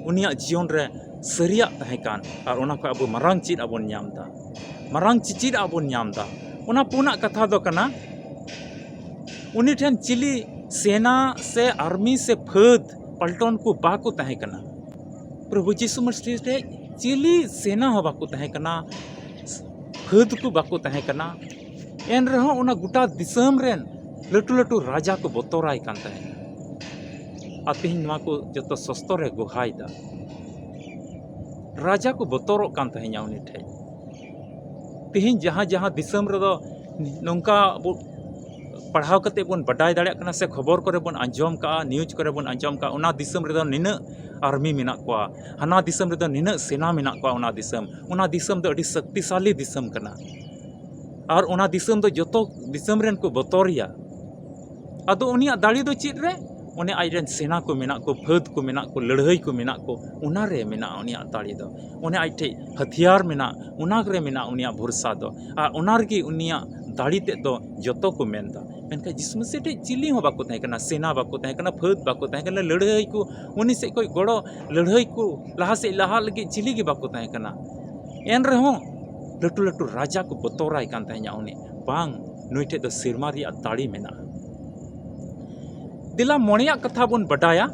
ᱩᱱᱤᱭᱟᱜ ᱡᱤᱭᱚᱱ ᱨᱮ ᱥᱟᱹᱨᱤᱭᱟᱜ ᱛᱟᱦᱮᱸ ᱠᱟᱱ, ᱟᱨ ᱚᱱᱟ ᱠᱷᱚᱱ ᱟᱵᱚ ᱢᱟᱨᱟᱝ ᱪᱮᱫ ᱟᱵᱚᱱ ᱧᱟᱢ ᱮᱫᱟ? ᱢᱟᱨᱟᱝ ᱪᱮᱪᱮᱫ ᱟᱵᱚᱱ ᱧᱟᱢ ᱮᱫᱟ᱾ ᱚᱱᱟ ᱯᱩᱱᱟᱜ ᱠᱟᱛᱷᱟ ᱫᱚ ᱠᱟᱱᱟ, ᱩᱱᱤ ᱴᱷᱮᱱ ᱪᱤᱞᱤ ᱥᱮᱱᱟ ᱥᱮ ᱟᱨᱢᱤ ᱥᱮ ᱯᱷᱟᱹᱫ ᱯᱟᱞᱴᱚᱱ ᱠᱚ ᱵᱟᱠᱚ ᱛᱟᱦᱮᱸ ᱠᱟᱱᱟ᱾ ᱯᱨᱚᱵᱷᱩ ᱡᱤᱥᱩ ᱢᱟᱹᱥᱤ ᱴᱷᱮᱡ ᱪᱤᱞᱤ ᱥᱮᱱᱟ ᱦᱚᱸ ᱵᱟᱠᱚ ᱛᱟᱦᱮᱸ ᱠᱟᱱᱟ, ᱯᱷᱟᱹᱫ ᱠᱚ ᱵᱟᱠᱚ ᱛᱟᱦᱮᱸ ᱠᱟᱱᱟ᱾ ᱮᱱ ᱨᱮᱦᱚᱸ ᱚᱱᱟ ᱜᱚᱴᱟ ᱫᱤᱥᱚᱢ ᱨᱮᱱ ᱞᱟᱹᱴᱩ ᱞᱟᱹᱴᱩ ᱨᱟᱡᱟ ᱠᱚ ᱵᱚᱛᱚᱨᱟᱭ ᱠᱟᱱ ᱛᱟᱦᱮᱸᱱᱟ᱾ ᱟᱨ ᱛᱮᱦᱮᱧ ᱱᱚᱣᱟ ᱠᱚ ᱡᱚᱛᱚ ᱥᱚᱥᱛᱚᱨ ᱨᱮ ᱜᱚᱦᱟᱭ ᱫᱟ᱾ ᱨᱟᱡᱟ ᱠᱚ ᱵᱚᱛᱚᱨᱚᱜ ᱠᱟᱱ ᱛᱟᱦᱮᱸᱧᱟ ᱩᱱᱤ ᱴᱷᱮᱡ᱾ ᱛᱮᱦᱮᱧ ᱡᱟᱦᱟᱸ ᱡᱟᱦᱟᱸ ᱫᱤᱥᱚᱢ ᱨᱮᱫᱚ ᱱᱚᱝᱠᱟ ᱵᱚ ᱯᱟᱲᱦᱟᱣ ᱠᱟᱛᱮ ᱵᱚᱱ ᱵᱟᱰᱟᱭ ᱫᱟᱲᱮᱭᱟᱜ ᱠᱟᱱᱟ, ᱥᱮ ᱠᱷᱚᱵᱚᱨ ᱠᱚᱨᱮ ᱵᱚᱱ ᱟᱸᱡᱚᱢ ᱠᱟᱜᱼᱟ, ᱱᱤᱭᱩᱡᱽ ᱠᱚᱨᱮ ᱵᱚᱱ ᱟᱸᱡᱚᱢ ᱠᱟᱜᱼᱟ, ᱚᱱᱟ ᱫᱤᱥᱚᱢ ᱨᱮᱫᱚ ᱱᱤᱱᱟᱹᱜ ᱟᱨᱢᱤ ᱢᱮᱱᱟᱜ ᱠᱚᱣᱟ, ᱦᱟᱱᱟ ᱫᱤᱥᱚᱢ ᱨᱮᱫᱚ ᱱᱤᱱᱟᱹᱜ ᱥᱮᱱᱟ ᱢᱮᱱᱟᱜ ᱠᱚᱣᱟ᱾ ᱚᱱᱟ ᱫᱤᱥᱚᱢ, ᱚᱱᱟ ᱫᱤᱥᱚᱢ ᱫᱚ ᱟᱹᱰᱤ ᱥᱚᱠᱛᱤᱥᱟᱞᱤ ᱫᱤᱥᱚᱢ ᱠᱟᱱᱟ᱾ ᱟᱨ ᱚᱱᱟ ᱫᱤᱥᱚᱢ ᱫᱚ ᱡᱚᱛᱚ ᱫᱤᱥᱚᱢ ᱨᱮᱱ ᱠᱚ ᱵᱚᱛᱚᱨᱮᱭᱟ᱾ ᱟᱫᱚ ᱩᱱᱤᱭᱟᱜ ᱫᱟᱲᱮ ᱫᱚ ᱪᱮᱫ ᱨᱮ? ᱚᱱᱮ ᱟᱡᱨᱮᱱ ᱥᱮᱱᱟ ᱠᱚ ᱢᱮᱱᱟᱜ ᱠᱚ, ᱯᱷᱟᱹᱫᱽ ᱠᱚ ᱢᱮᱱᱟᱜ ᱠᱚ, ᱞᱟᱹᱲᱦᱟᱹᱭ ᱠᱚ ᱢᱮᱱᱟᱜ ᱠᱚ, ᱚᱱᱟ ᱨᱮ ᱢᱮᱱᱟᱜᱼᱟ ᱩᱱᱤᱭᱟᱜ ᱫᱟᱲᱮ ᱫᱚ᱾ ᱚᱱᱮ ᱟᱡ ᱴᱷᱮᱡ ᱦᱟᱛᱤᱭᱟᱨ ᱢᱮᱱᱟᱜ, ᱚᱱᱟ ᱨᱮ ᱢᱮᱱᱟᱜᱼᱟ ᱩᱱᱤᱭᱟᱜ ᱵᱷᱚᱨᱥᱟ ᱫᱚ᱾ ᱟᱨ ᱚᱱᱟ ᱨᱮᱜᱮ ᱩᱱᱤᱭᱟᱜ ᱫᱟᱲᱮ ᱛᱮᱫ ᱫᱚ ᱡᱚᱛᱚ ᱠᱚ ᱢᱮᱱᱫᱟ᱾ ᱢᱮᱱᱠᱷᱟᱱ ᱡᱤᱥᱩ ᱢᱟᱹᱥᱤ ᱴᱷᱮᱡ ᱪᱤᱞᱤ ᱦᱚᱸ ᱵᱟᱠᱚ ᱛᱟᱦᱮᱸ ᱠᱟᱱᱟ, ᱥᱮᱱᱟ ᱵᱟᱠᱚ ᱛᱟᱦᱮᱸ ᱠᱟᱱᱟ, ᱯᱷᱟᱹᱫᱽ ᱵᱟᱠᱚ ᱛᱟᱦᱮᱸ ᱠᱟᱱᱟ, ᱞᱟᱹᱲᱦᱟᱹᱭ ᱠᱚ ᱩᱱᱤ ᱥᱮᱫ ᱠᱷᱚᱡ ᱜᱚᱲᱚ, ᱞᱟᱹᱲᱦᱟᱹᱭ ᱠᱚ ᱞᱟᱦᱟ ᱥᱮᱫ ᱞᱟᱦᱟᱜ ᱞᱟᱹᱜᱤᱫ ᱪᱤᱞᱤ ᱜᱮ ᱵᱟᱠᱚ ᱛᱟᱦᱮᱸ ᱠᱟᱱᱟ᱾ ᱮᱱ ᱨᱮᱦᱚᱸ ᱞᱟᱹᱴᱩ ᱞᱟᱹᱴᱩ ᱨᱟᱡᱟ ᱠᱚ ᱵᱚᱛᱚᱨᱟᱭ ᱠᱟᱱ ᱛᱟᱦᱮᱸᱱᱟ ᱩᱱᱤ, ᱵᱟᱝ, ᱱᱩᱭ ᱴᱷᱮᱡ ᱫᱚ ᱥᱮᱨᱢᱟ ᱨᱮᱭᱟᱜ ᱫᱟᱲᱮ ᱢᱮᱱᱟᱜᱼᱟ᱾ ᱫᱮᱞᱟ ᱢᱚᱬᱮᱭᱟᱜ ᱠᱟᱛᱷᱟ ᱵᱚᱱ ᱵᱟᱰᱟᱭᱟ,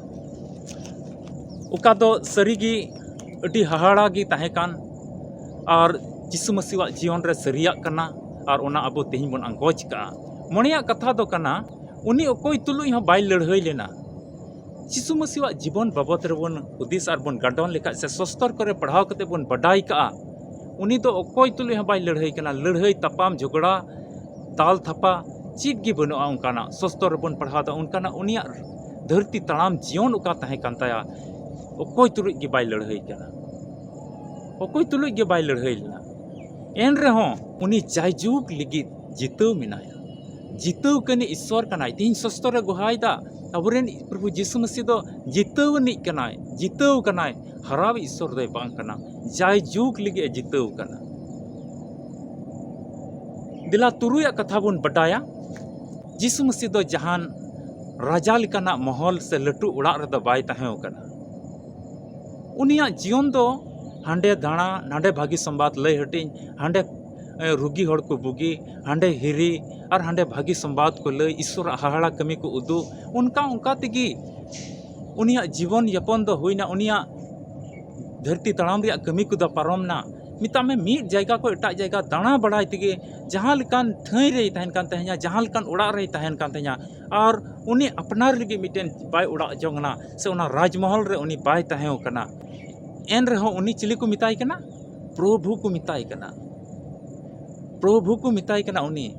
ᱚᱠᱟ ᱫᱚ ᱥᱟᱹᱨᱤᱜᱮ ᱟᱹᱰᱤ ᱦᱟᱦᱟᱲᱟ ᱜᱮ ᱛᱟᱦᱮᱸ ᱠᱟᱱ, ᱟᱨ ᱡᱤᱥᱩ ᱢᱟᱹᱥᱤᱣᱟᱜ ᱡᱤᱭᱚᱱ ᱨᱮ ᱥᱟᱹᱨᱤᱭᱟᱜ ᱠᱟᱱᱟ, ᱟᱨ ᱚᱱᱟ ᱟᱵᱚ ᱛᱮᱦᱮᱧ ᱵᱚᱱ ᱟᱸᱜᱚᱪ ᱠᱟᱜᱼᱟ᱾ ᱢᱚᱬᱮᱭᱟᱜ ᱠᱟᱛᱷᱟ ᱫᱚ ᱠᱟᱱᱟ, ᱩᱱᱤ ᱚᱠᱚᱭ ᱛᱩᱞᱩᱡ ᱦᱚᱸ ᱵᱟᱭ ᱞᱟᱹᱲᱦᱟᱹᱭ ᱞᱮᱱᱟ᱾ ᱡᱤᱥᱩ ᱢᱟᱹᱥᱤᱣᱟᱜ ᱡᱤᱵᱚᱱ ᱵᱟᱵᱚᱫ ᱨᱮᱵᱚᱱ ᱦᱩᱫᱤᱥ ᱟᱨ ᱵᱚᱱ ᱜᱟᱰᱚᱱ ᱞᱮᱠᱷᱟᱡ ᱥᱮ ᱥᱚᱥᱛᱚᱨ ᱠᱚᱨᱮ ᱯᱟᱲᱦᱟᱣ ᱠᱟᱛᱮ ᱵᱚᱱ ᱵᱟᱰᱟᱭ ᱠᱟᱜᱼᱟ, ᱩᱱᱤ ᱫᱚ ᱚᱠᱚᱭ ᱛᱩᱞᱩᱡ ᱦᱚᱸ ᱵᱟᱭ ᱞᱟᱹᱲᱦᱟᱹᱭ ᱠᱟᱱᱟ᱾ ᱞᱟᱹᱲᱦᱟᱹᱭ, ᱛᱟᱯᱟᱢ, ᱡᱷᱚᱜᱽᱲᱟ, ᱫᱟᱞ ᱛᱷᱟᱯᱟ ᱪᱮᱫ ᱜᱮ ᱵᱟᱹᱱᱩᱜᱼᱟ ᱚᱱᱠᱟᱱᱟᱜ᱾ ᱥᱚᱥᱛᱚᱨ ᱨᱮᱵᱚᱱ ᱯᱟᱲᱦᱟᱣ ᱫᱟ ᱚᱱᱠᱟᱱᱟᱜ ᱩᱱᱤᱭᱟᱜ ᱫᱷᱟᱹᱨᱛᱤ ᱛᱟᱲᱟᱢ ᱡᱤᱭᱚᱱ ᱚᱠᱟ ᱛᱟᱦᱮᱸ ᱠᱟᱱ ᱛᱟᱭᱟ, ᱚᱠᱚᱭ ᱛᱩᱞᱩᱡ ᱜᱮ ᱵᱟᱭ ᱞᱟᱹᱲᱦᱟᱹᱭ ᱠᱟᱱᱟ, ᱚᱠᱚᱭ ᱛᱩᱞᱩᱡ ᱜᱮ ᱵᱟᱭ ᱞᱟᱹᱲᱦᱟᱹᱭ ᱞᱮᱱᱟ᱾ ᱮᱱ ᱨᱮᱦᱚᱸ ᱩᱱᱤ ᱡᱟᱭᱡᱩᱜᱽ ᱞᱟᱹᱜᱤᱫ ᱡᱤᱛᱟᱹᱣ ᱢᱮᱱᱟᱭᱟ᱾ ᱡᱤᱛᱟᱹᱣ ᱠᱟᱹᱱᱤᱡ ᱤᱥᱥᱚᱨ ᱠᱟᱱᱟᱭ᱾ ᱛᱮᱦᱮᱧ ᱥᱚᱥᱛᱚᱨ ᱨᱮ ᱜᱚᱦᱟᱭ ᱫᱟ, ᱟᱵᱚᱨᱮᱱ ᱯᱨᱚᱵᱷᱩ ᱡᱤᱥᱩ ᱢᱟᱹᱥᱤ ᱫᱚ ᱡᱤᱛᱟᱹᱣ ᱟᱹᱱᱤᱡ ᱠᱟᱱᱟᱭ, ᱡᱤᱛᱟᱹᱣ ᱠᱟᱱᱟᱭ, ᱦᱟᱨᱟᱣ ᱤᱥᱥᱚᱨ ᱫᱚᱭ ᱵᱟᱝ ᱠᱟᱱᱟ, ᱡᱟᱭ ᱡᱩᱜᱽ ᱞᱟᱹᱜᱤᱫ ᱮ ᱡᱤᱛᱟᱹᱣ ᱠᱟᱱᱟ᱾ ᱫᱮᱞᱟ ᱛᱩᱨᱩᱭᱟᱜ ᱠᱟᱛᱷᱟ ᱵᱚᱱ ᱵᱟᱰᱟᱭᱟ, ᱡᱤᱥᱩ ᱢᱟᱹᱥᱤ ᱫᱚ ᱡᱟᱦᱟᱱ ᱨᱟᱡᱟ ᱞᱮᱠᱟᱱᱟᱜ ᱢᱚᱦᱚᱞ ᱥᱮ ᱞᱟᱹᱴᱩ ᱚᱲᱟᱜ ᱨᱮᱫᱚ ᱵᱟᱭ ᱛᱟᱦᱮᱸ ᱠᱟᱱᱟ᱾ ᱩᱱᱤᱭᱟᱜ ᱡᱤᱭᱚᱱ ᱫᱚ ᱦᱟᱸᱰᱮ ᱫᱟᱬᱟ, ᱱᱟᱸᱰᱮ ᱵᱷᱟᱹᱜᱤ ᱥᱚᱢᱵᱟᱫ ᱞᱟᱹᱭ ᱦᱟᱹᱴᱤᱧ, ᱦᱟᱸᱰᱮ, ᱮ, ᱨᱩᱜᱤ ᱦᱚᱲ ᱠᱚ ᱵᱩᱜᱤ, ᱦᱟᱸᱰᱮ ᱦᱤᱨᱤ, ᱟᱨ ᱦᱟᱸᱰᱮ ᱵᱷᱟᱹᱜᱤ ᱥᱚᱢᱵᱟᱫ ᱠᱚ ᱞᱟᱹᱭ, ᱤᱥᱥᱚᱨᱟᱜ ᱦᱟᱦᱟᱲᱟ ᱠᱟᱹᱢᱤ ᱠᱚ ᱩᱫᱩᱜ᱾ ᱚᱱᱠᱟ ᱚᱱᱠᱟ ᱛᱮᱜᱮ ᱩᱱᱤᱭᱟᱜ ᱡᱤᱵᱚᱱ ᱭᱟᱯᱚᱱ ᱫᱚ ᱦᱩᱭᱱᱟ᱾ ᱩᱱᱤᱭᱟᱜ ᱫᱷᱟᱹᱨᱛᱤ ᱛᱟᱲᱟᱢ ᱨᱮᱭᱟᱜ ᱠᱟᱹᱢᱤ ᱠᱚᱫᱚ ᱯᱟᱨᱚᱢ ᱱᱟ᱾ ᱢᱮᱛᱟᱜ ᱢᱮ, ᱢᱤᱫ ᱡᱟᱭᱜᱟ ᱠᱷᱚᱱ ᱮᱴᱟᱜ ᱡᱟᱭᱜᱟ ᱫᱟᱬᱟ ᱵᱟᱲᱟᱭ ᱛᱮᱜᱮ ᱡᱟᱦᱟᱸ ᱞᱮᱠᱟᱱ ᱴᱷᱟᱹᱭ ᱨᱮᱭ ᱛᱟᱦᱮᱱ ᱠᱟᱱ ᱛᱟᱦᱮᱸᱱᱟ, ᱡᱟᱦᱟᱸ ᱞᱮᱠᱟᱱ ᱚᱲᱟᱜ ᱨᱮᱭ ᱛᱟᱦᱮᱱ ᱠᱟᱱ ᱛᱟᱦᱮᱸᱱᱟ, ᱟᱨ ᱩᱱᱤ ᱟᱯᱱᱟᱨ ᱞᱟᱹᱜᱤᱫ ᱢᱤᱫᱴᱮᱱ ᱵᱟᱭ ᱚᱲᱟᱜ ᱡᱚᱝ ᱠᱟᱱᱟ, ᱥᱮ ᱚᱱᱟ ᱨᱟᱡᱽᱢᱚᱦᱚᱞ ᱨᱮ ᱩᱱᱤ ᱵᱟᱭ ᱛᱟᱦᱮᱸ ᱠᱟᱱᱟ᱾ ᱮᱱ ᱨᱮᱦᱚᱸ ᱩᱱᱤ ᱪᱤᱞᱤ ᱠᱚ ᱢᱮᱛᱟᱭ ᱠᱟᱱᱟ? ᱯᱨᱚᱵᱷᱩ ᱠᱚ ᱢᱮᱛᱟᱭ ᱠᱟᱱᱟ᱾ ᱯᱨᱚᱵᱷᱩ ᱠᱚ ᱢᱮᱛᱟᱭ ᱠᱟᱱᱟ᱾ ᱩᱱᱤ,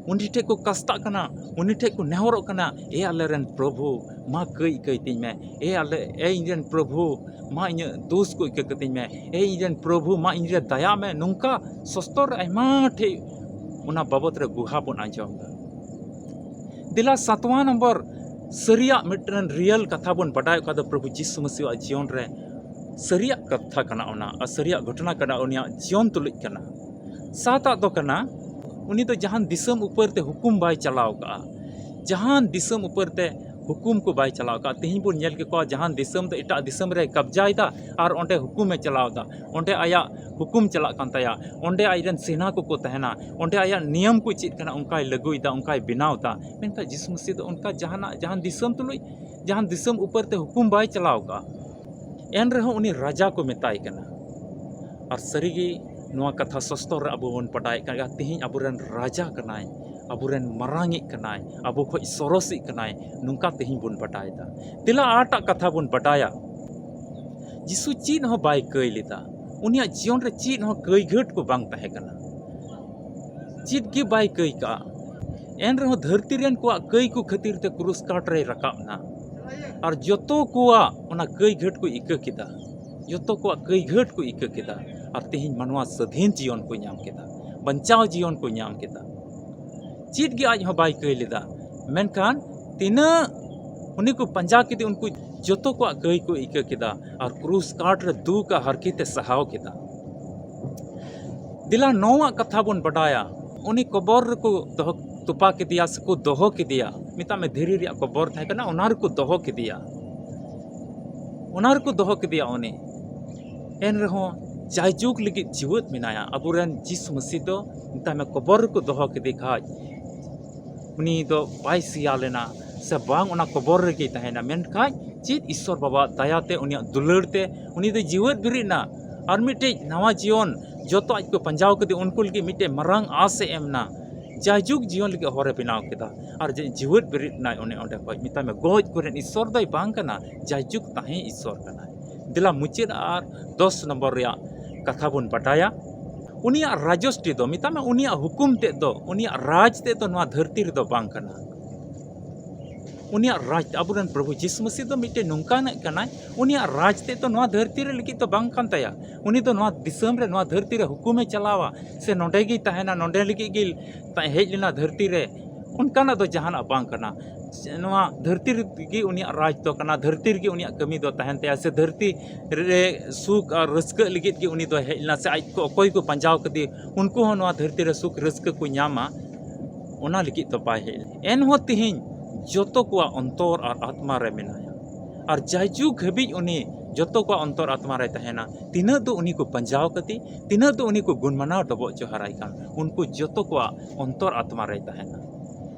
ᱩᱱᱤ ᱴᱷᱮᱡ ᱠᱚ ᱠᱟᱥᱛᱟᱜ ᱠᱟᱱᱟ, ᱩᱱᱤ ᱴᱷᱮᱡ ᱠᱚ ᱱᱮᱦᱚᱨᱚᱜ ᱠᱟᱱᱟ, "ᱮ ᱟᱞᱮᱨᱮᱱ ᱯᱨᱚᱵᱷᱩ, ᱢᱟ ᱠᱟᱹᱭ ᱠᱟᱹᱭ ᱛᱤᱧ ᱢᱮ, ᱮ ᱟᱞᱮ, ᱮ ᱤᱧᱨᱮᱱ ᱯᱨᱚᱵᱷᱩ, ᱢᱟ ᱤᱧᱟᱹᱜ ᱫᱳᱥ ᱠᱚ ᱤᱠᱟᱹ ᱠᱟᱹᱛᱤᱧ ᱢᱮ, ᱮ ᱤᱧᱨᱮᱱ ᱯᱨᱚᱵᱷᱩ, ᱢᱟ ᱤᱧᱨᱮ ᱫᱟᱭᱟ ᱢᱮ᱾" ᱱᱚᱝᱠᱟ ᱥᱚᱥᱛᱚᱨ ᱨᱮ ᱟᱭᱢᱟ ᱴᱷᱮᱡ ᱚᱱᱟ ᱵᱟᱵᱚᱛ ᱨᱮ ᱜᱩᱦᱟ ᱵᱚᱱ ᱟᱸᱡᱚᱢ ᱮᱫᱟ᱾ ᱫᱮᱞᱟ ᱥᱟᱛᱣᱟᱸ ᱱᱚᱢᱵᱚᱨ ᱥᱟᱹᱨᱤᱭᱟᱜ ᱢᱤᱫᱴᱮᱱ ᱨᱤᱭᱮᱞ ᱠᱟᱛᱷᱟ ᱵᱚᱱ ᱵᱟᱰᱟᱭ, ᱚᱠᱟ ᱫᱚ ᱯᱨᱚᱵᱷᱩ ᱡᱤᱥᱩ ᱢᱟᱹᱥᱤᱦᱟᱜ ᱡᱤᱭᱚᱱ ᱨᱮ ᱥᱟᱹᱨᱤᱭᱟᱜ ᱠᱟᱛᱷᱟ ᱠᱟᱱᱟ ᱚᱱᱟ, ᱟᱨ ᱥᱟᱹᱨᱤᱭᱟᱜ ᱜᱷᱚᱴᱚᱱᱟ ᱠᱟᱱᱟ, ᱩᱱᱤᱭᱟᱜ ᱡᱤᱭᱚᱱ ᱛᱩᱞᱩᱡ ᱠᱟᱱᱟ᱾ ᱥᱟᱛᱟᱜ ᱫᱚ ᱠᱟᱱᱟ, ᱩᱱᱤ ᱫᱚ ᱡᱟᱦᱟᱱ ᱫᱤᱥᱚᱢ ᱩᱯᱟᱹᱨ ᱛᱮ ᱦᱩᱠᱩᱢ ᱵᱟᱭ ᱪᱟᱞᱟᱣ ᱠᱟᱜᱼᱟ, ᱡᱟᱦᱟᱱ ᱫᱤᱥᱚᱢ ᱩᱯᱟᱹᱨ ᱛᱮ ᱦᱩᱠᱩᱢ ᱠᱚ ᱵᱟᱭ ᱪᱟᱞᱟᱣ ᱠᱟᱜᱼᱟ᱾ ᱛᱮᱦᱮᱧ ᱵᱚᱱ ᱧᱮᱞ ᱠᱮᱠᱚᱣᱟ, ᱡᱟᱦᱟᱱ ᱫᱤᱥᱚᱢ ᱫᱚ ᱮᱴᱟᱜ ᱫᱤᱥᱚᱢ ᱨᱮ ᱠᱟᱵᱽᱡᱟᱭᱮᱫᱟ ᱟᱨ ᱚᱸᱰᱮ ᱦᱩᱠᱩᱢᱮ ᱪᱟᱞᱟᱣ ᱮᱫᱟ, ᱚᱸᱰᱮ ᱟᱭᱟᱜ ᱦᱩᱠᱩᱢ ᱪᱟᱞᱟᱜ ᱠᱟᱱ ᱛᱟᱭᱟ, ᱚᱸᱰᱮ ᱟᱡᱨᱮᱱ ᱥᱮᱱᱟ ᱠᱚᱠᱚ ᱛᱟᱦᱮᱱᱟ, ᱚᱸᱰᱮ ᱟᱭᱟᱜ ᱱᱤᱭᱚᱢ ᱠᱚ ᱪᱮᱫ ᱠᱟᱱᱟ ᱚᱱᱠᱟᱭ ᱞᱟᱹᱜᱩᱭᱮᱫᱟ, ᱚᱱᱠᱟᱭ ᱵᱮᱱᱟᱣ ᱮᱫᱟ᱾ ᱢᱮᱱᱠᱷᱟᱱ ᱡᱤᱥᱩ ᱢᱟᱹᱥᱤ ᱫᱚ ᱚᱱᱠᱟ ᱡᱟᱦᱟᱱᱟᱜ, ᱡᱟᱦᱟᱱ ᱫᱤᱥᱚᱢ ᱛᱩᱞᱩᱡ, ᱡᱟᱦᱟᱱ ᱫᱤᱥᱚᱢ ᱩᱯᱟᱹᱨ ᱛᱮ ᱦᱩᱠᱩᱢ ᱵᱟᱭ ᱪᱟᱞᱟᱣ ᱠᱟᱜᱼᱟ᱾ ᱮᱱ ᱨᱮᱦᱚᱸ ᱩᱱᱤ ᱨᱟᱡᱟ ᱠᱚ ᱢᱮᱛᱟᱭ ᱠᱟᱱᱟ᱾ ᱟᱨ ᱥᱟᱹᱨᱤᱜᱮ ᱱᱚᱣᱟ ᱠᱟᱛᱷᱟ ᱥᱚᱥᱛᱚᱨ ᱨᱮ ᱟᱵᱚ ᱵᱚᱱ ᱵᱟᱰᱟᱭ ᱠᱟᱱ ᱜᱮᱭᱟ, ᱛᱮᱦᱮᱧ ᱟᱵᱚᱨᱮᱱ ᱨᱟᱡᱟ ᱠᱟᱱᱟᱭ, ᱟᱵᱚᱨᱮᱱ ᱢᱟᱨᱟᱝᱤᱡ ᱠᱟᱱᱟᱭ, ᱟᱵᱚ ᱠᱷᱚᱡ ᱥᱚᱨᱚᱥᱤᱡ ᱠᱟᱱᱟᱭ, ᱱᱚᱝᱠᱟ ᱛᱮᱦᱮᱧ ᱵᱚᱱ ᱵᱟᱰᱟᱭᱮᱫᱟ᱾ ᱫᱮᱞᱟ ᱟᱨᱴᱟᱜ ᱠᱟᱛᱷᱟ ᱵᱚᱱ ᱵᱟᱰᱟᱭᱟ, ᱡᱤᱥᱩ ᱪᱮᱫ ᱦᱚᱸ ᱵᱟᱭ ᱠᱟᱹᱭ ᱞᱮᱫᱟ, ᱩᱱᱤᱭᱟᱜ ᱡᱤᱭᱚᱱ ᱨᱮ ᱪᱮᱫ ᱦᱚᱸ ᱠᱟᱹᱭ ᱜᱷᱟᱹᱴ ᱠᱚ ᱵᱟᱝ ᱛᱟᱦᱮᱸ ᱠᱟᱱᱟ, ᱪᱮᱫ ᱜᱮ ᱵᱟᱭ ᱠᱟᱹᱭ ᱠᱟᱜᱼᱟ᱾ ᱮᱱ ᱨᱮᱦᱚᱸ ᱫᱷᱟᱹᱨᱛᱤ ᱨᱮᱱ ᱠᱚᱣᱟᱜ ᱠᱟᱹᱭ ᱠᱚ ᱠᱷᱟᱹᱛᱤᱨ ᱛᱮ ᱠᱨᱩᱥ ᱠᱟᱴ ᱨᱮᱭ ᱨᱟᱠᱟᱵ ᱮᱱᱟ᱾ ᱟᱨ ᱡᱚᱛᱚ ᱠᱚᱣᱟᱜ ᱚᱱᱟ ᱠᱟᱹᱭ ᱜᱷᱟᱹᱴ ᱠᱚ ᱤᱠᱟᱹ ᱠᱮᱫᱟ, ᱡᱚᱛᱚ ᱠᱚᱣᱟᱜ ᱠᱟᱹᱭ ᱜᱷᱟᱹᱴ ᱠᱚ ᱤᱠᱟᱹ ᱠᱮᱫᱟ᱾ ᱟᱨ ᱛᱮᱦᱮᱧ ᱢᱟᱱᱣᱟ ᱥᱟᱹᱫᱷᱤᱱ ᱡᱤᱭᱚᱱ ᱠᱚ ᱧᱟᱢ ᱠᱮᱫᱟ, ᱵᱟᱧᱪᱟᱣ ᱡᱤᱭᱚᱱ ᱠᱚ ᱧᱟᱢ ᱠᱮᱫᱟ᱾ ᱪᱮᱫ ᱜᱮ ᱟᱡ ᱦᱚᱸ ᱵᱟᱭ ᱠᱟᱹᱭ ᱞᱮᱫᱟ, ᱢᱮᱱᱠᱷᱟᱱ ᱛᱤᱱᱟᱹᱜ ᱩᱱᱤ ᱠᱚ ᱯᱟᱸᱡᱟ ᱠᱮᱫᱮ, ᱩᱱᱠᱩ ᱡᱚᱛᱚ ᱠᱚᱣᱟᱜ ᱠᱟᱹᱭ ᱠᱚ ᱤᱠᱟᱹ ᱠᱮᱫᱟ ᱟᱨ ᱠᱨᱩᱥ ᱠᱟᱴ ᱨᱮ ᱫᱩᱠ ᱟᱨ ᱦᱟᱨᱠᱮᱛ ᱮ ᱥᱟᱦᱟᱣ ᱠᱮᱫᱟ᱾ ᱫᱮᱞᱟ ᱱᱚᱣᱟ ᱠᱟᱛᱷᱟ ᱵᱚᱱ ᱵᱟᱰᱟᱭᱟ, ᱩᱱᱤ ᱠᱚᱵᱚᱨ ᱨᱮᱠᱚ ᱫᱚᱦᱚ, ᱛᱚᱯᱟ ᱠᱮᱫᱮᱭᱟ ᱥᱮᱠᱚ ᱫᱚᱦᱚ ᱠᱮᱫᱮᱭᱟ, ᱢᱮᱛᱟᱜ ᱢᱮ ᱫᱷᱤᱨᱤ ᱨᱮᱭᱟᱜ ᱠᱚᱵᱚᱨ ᱛᱟᱦᱮᱸ ᱠᱟᱱᱟ, ᱚᱱᱟ ᱨᱮᱠᱚ ᱫᱚᱦᱚ ᱠᱮᱫᱮᱭᱟ, ᱚᱱᱟ ᱨᱮᱠᱚ ᱫᱚᱦᱚ ᱠᱮᱫᱮᱭᱟ ᱩᱱᱤ᱾ ᱮᱱ ᱨᱮᱦᱚᱸ ᱡᱟᱭᱡᱩᱜᱽ ᱞᱟᱹᱜᱤᱫ ᱡᱤᱣᱮᱫ ᱢᱮᱱᱟᱭᱟ᱾ ᱟᱵᱚᱨᱮᱱ ᱡᱤᱥᱩ ᱢᱟᱹᱥᱤ ᱫᱚ ᱢᱮᱛᱟᱜ ᱢᱮ ᱠᱚᱵᱚᱨ ᱨᱮᱠᱚ ᱫᱚᱦᱚ ᱠᱮᱫᱮ ᱠᱷᱟᱡ, ᱩᱱᱤ ᱫᱚ ᱵᱟᱭ ᱥᱮᱭᱟ ᱞᱮᱱᱟ ᱥᱮ ᱵᱟᱝ, ᱚᱱᱟ ᱠᱚᱵᱚᱨ ᱨᱮᱜᱮᱭ ᱛᱟᱦᱮᱱᱟ᱾ ᱢᱮᱱᱠᱷᱟᱡ ᱪᱮᱫ ᱤᱥᱥᱚᱨ ᱵᱟᱵᱟᱣᱟᱜ ᱫᱟᱭᱟᱛᱮ, ᱩᱱᱤᱭᱟᱜ ᱫᱩᱞᱟᱹᱲ ᱛᱮ ᱩᱱᱤ ᱫᱚ ᱡᱤᱣᱮᱫ ᱵᱮᱨᱮᱫ ᱮᱱᱟ᱾ ᱟᱨ ᱢᱤᱫᱴᱮᱡ ᱱᱟᱣᱟ ᱡᱤᱭᱚᱱ ᱡᱚᱛᱚ ᱟᱡ ᱠᱚ ᱯᱟᱸᱡᱟᱣ ᱠᱮᱫᱮ, ᱩᱱᱠᱩ ᱞᱟᱹᱜᱤᱫ ᱢᱤᱫᱴᱮᱡ ᱢᱟᱨᱟᱝ ᱟᱸᱥ ᱮ ᱮᱢ ᱮᱱᱟ, ᱡᱟᱭᱡᱩᱜᱽ ᱡᱤᱭᱚᱱ ᱞᱟᱹᱜᱤᱫ ᱦᱚᱨᱮ ᱵᱮᱱᱟᱣ ᱠᱮᱫᱟ᱾ ᱟᱨ ᱡᱮ ᱡᱤᱣᱮᱫ ᱵᱮᱨᱮᱫ ᱮᱱᱟᱭ ᱚᱱᱮ ᱚᱸᱰᱮ ᱠᱷᱚᱡ, ᱢᱮᱛᱟᱭ ᱢᱮ ᱜᱚᱡ ᱠᱚᱨᱮᱱ ᱤᱥᱥᱚᱨ ᱫᱚᱭ ᱵᱟᱝ ᱠᱟᱱᱟ, ᱡᱟᱭᱡᱩᱜᱽ ᱛᱟᱦᱮᱸ ᱤᱥᱥᱚᱨ ᱠᱟᱱᱟᱭ᱾ ᱫᱮᱞᱟ ᱢᱩᱪᱟᱹᱫ ᱟᱨ ᱫᱚᱥ ᱱᱚᱢᱵᱚᱨ ᱨᱮᱭᱟᱜ ᱠᱟᱛᱷᱟ ᱵᱚᱱ ᱵᱟᱰᱟᱭᱟ᱾ ᱩᱱᱤᱭᱟᱜ ᱨᱟᱡᱚᱥᱴᱤ ᱫᱚ, ᱢᱮᱛᱟᱜ ᱢᱮ, ᱩᱱᱤᱭᱟᱜ ᱦᱩᱠᱩᱢ ᱛᱮᱫ ᱫᱚ, ᱩᱱᱤᱭᱟᱜ ᱨᱟᱡᱽ ᱛᱮᱫ ᱫᱚ ᱱᱚᱣᱟ ᱫᱷᱟᱹᱨᱛᱤ ᱨᱮᱫᱚ ᱵᱟᱝ ᱠᱟᱱᱟ᱾ ᱩᱱᱤᱭᱟᱜ ᱨᱟᱡᱽ, ᱟᱵᱚᱨᱮᱱ ᱯᱨᱚᱵᱷᱩ ᱡᱤᱥᱩ ᱢᱟᱹᱥᱤ ᱫᱚ ᱢᱤᱫᱴᱮᱱ ᱱᱚᱝᱠᱟᱱᱟᱜ ᱠᱟᱱᱟᱭ, ᱩᱱᱤᱭᱟᱜ ᱨᱟᱡᱽ ᱛᱮᱫ ᱫᱚ ᱱᱚᱣᱟ ᱫᱷᱟᱹᱨᱛᱤ ᱨᱮ ᱞᱟᱹᱜᱤᱫ ᱫᱚ ᱵᱟᱝ ᱠᱟᱱ ᱛᱟᱭᱟ᱾ ᱩᱱᱤ ᱫᱚ ᱱᱚᱣᱟ ᱫᱤᱥᱚᱢ ᱨᱮ, ᱱᱚᱣᱟ ᱫᱷᱟᱹᱨᱛᱤ ᱨᱮ ᱦᱩᱠᱩᱢᱮ ᱪᱟᱞᱟᱣᱟ, ᱥᱮ ᱱᱚᱸᱰᱮ ᱜᱮᱭ ᱛᱟᱦᱮᱱᱟ, ᱱᱚᱸᱰᱮ ᱞᱟᱹᱜᱤᱫ ᱜᱮ ᱦᱮᱡ ᱞᱮᱱᱟ ᱫᱷᱟᱹᱨᱛᱤ ᱨᱮ᱾ ᱚᱱᱠᱟᱱᱟᱜ ᱫᱚ ᱡᱟᱦᱟᱱᱟᱜ ᱵᱟᱝ ᱠᱟᱱᱟ᱾ ᱱᱚᱣᱟ ᱫᱷᱟᱹᱨᱛᱤ ᱨᱮᱜᱮ ᱩᱱᱤᱭᱟᱜ ᱨᱟᱡᱽ ᱫᱚ ᱠᱟᱱᱟ, ᱫᱷᱟᱹᱨᱛᱤ ᱨᱮᱜᱮ ᱩᱱᱤᱭᱟᱜ ᱠᱟᱹᱢᱤ ᱫᱚ ᱛᱟᱦᱮᱱ ᱛᱟᱭᱟ, ᱥᱮ ᱫᱷᱟᱹᱨᱛᱤ ᱨᱮ ᱥᱩᱠ ᱟᱨ ᱨᱟᱹᱥᱠᱟᱹᱜ ᱞᱟᱹᱜᱤᱫ ᱜᱮ ᱩᱱᱤ ᱫᱚ ᱦᱮᱡ ᱞᱮᱱᱟ, ᱥᱮ ᱟᱡ ᱠᱚ ᱚᱠᱚᱭ ᱠᱚ ᱯᱟᱸᱡᱟᱣ ᱠᱟᱫᱮ ᱩᱱᱠᱩ ᱦᱚᱸ ᱱᱚᱣᱟ ᱫᱷᱟᱹᱨᱛᱤ ᱨᱮ ᱥᱩᱠ ᱨᱟᱹᱥᱠᱟᱹ ᱠᱚ ᱧᱟᱢᱟ, ᱚᱱᱟ ᱞᱟᱹᱜᱤᱫ ᱫᱚ ᱵᱟᱭ ᱦᱮᱡ ᱞᱮᱱᱟ᱾ ᱮᱱᱦᱚᱸ ᱛᱮᱦᱮᱧ ᱡᱚᱛᱚ ᱠᱚᱣᱟᱜ ᱚᱱᱛᱚᱨ ᱟᱨ ᱟᱛᱢᱟ ᱨᱮ ᱢᱮᱱᱟᱭᱟ, ᱟᱨ ᱡᱟᱭᱡᱩᱜᱽ ᱦᱟᱹᱵᱤᱡ ᱩᱱᱤ ᱡᱚᱛᱚ ᱠᱚᱣᱟᱜ ᱚᱱᱛᱚᱨ ᱟᱛᱢᱟ ᱨᱮᱭ ᱛᱟᱦᱮᱱᱟ᱾ ᱛᱤᱱᱟᱹᱜ ᱫᱚ ᱩᱱᱤ ᱠᱚ ᱯᱟᱸᱡᱟᱣ ᱠᱟᱫᱮ, ᱛᱤᱱᱟᱹᱜ ᱫᱚ ᱩᱱᱤ ᱠᱚ ᱜᱩᱱ ᱢᱟᱱᱟᱣ ᱰᱚᱵᱚᱜ ᱡᱚᱦᱟᱨᱟᱭ ᱠᱟᱱ, ᱩᱱᱠᱩ ᱡᱚᱛᱚ ᱠᱚᱣᱟᱜ ᱚᱱᱛᱚᱨ ᱟᱛᱢᱟ ᱨᱮᱭ ᱛᱟᱦᱮᱱᱟ᱾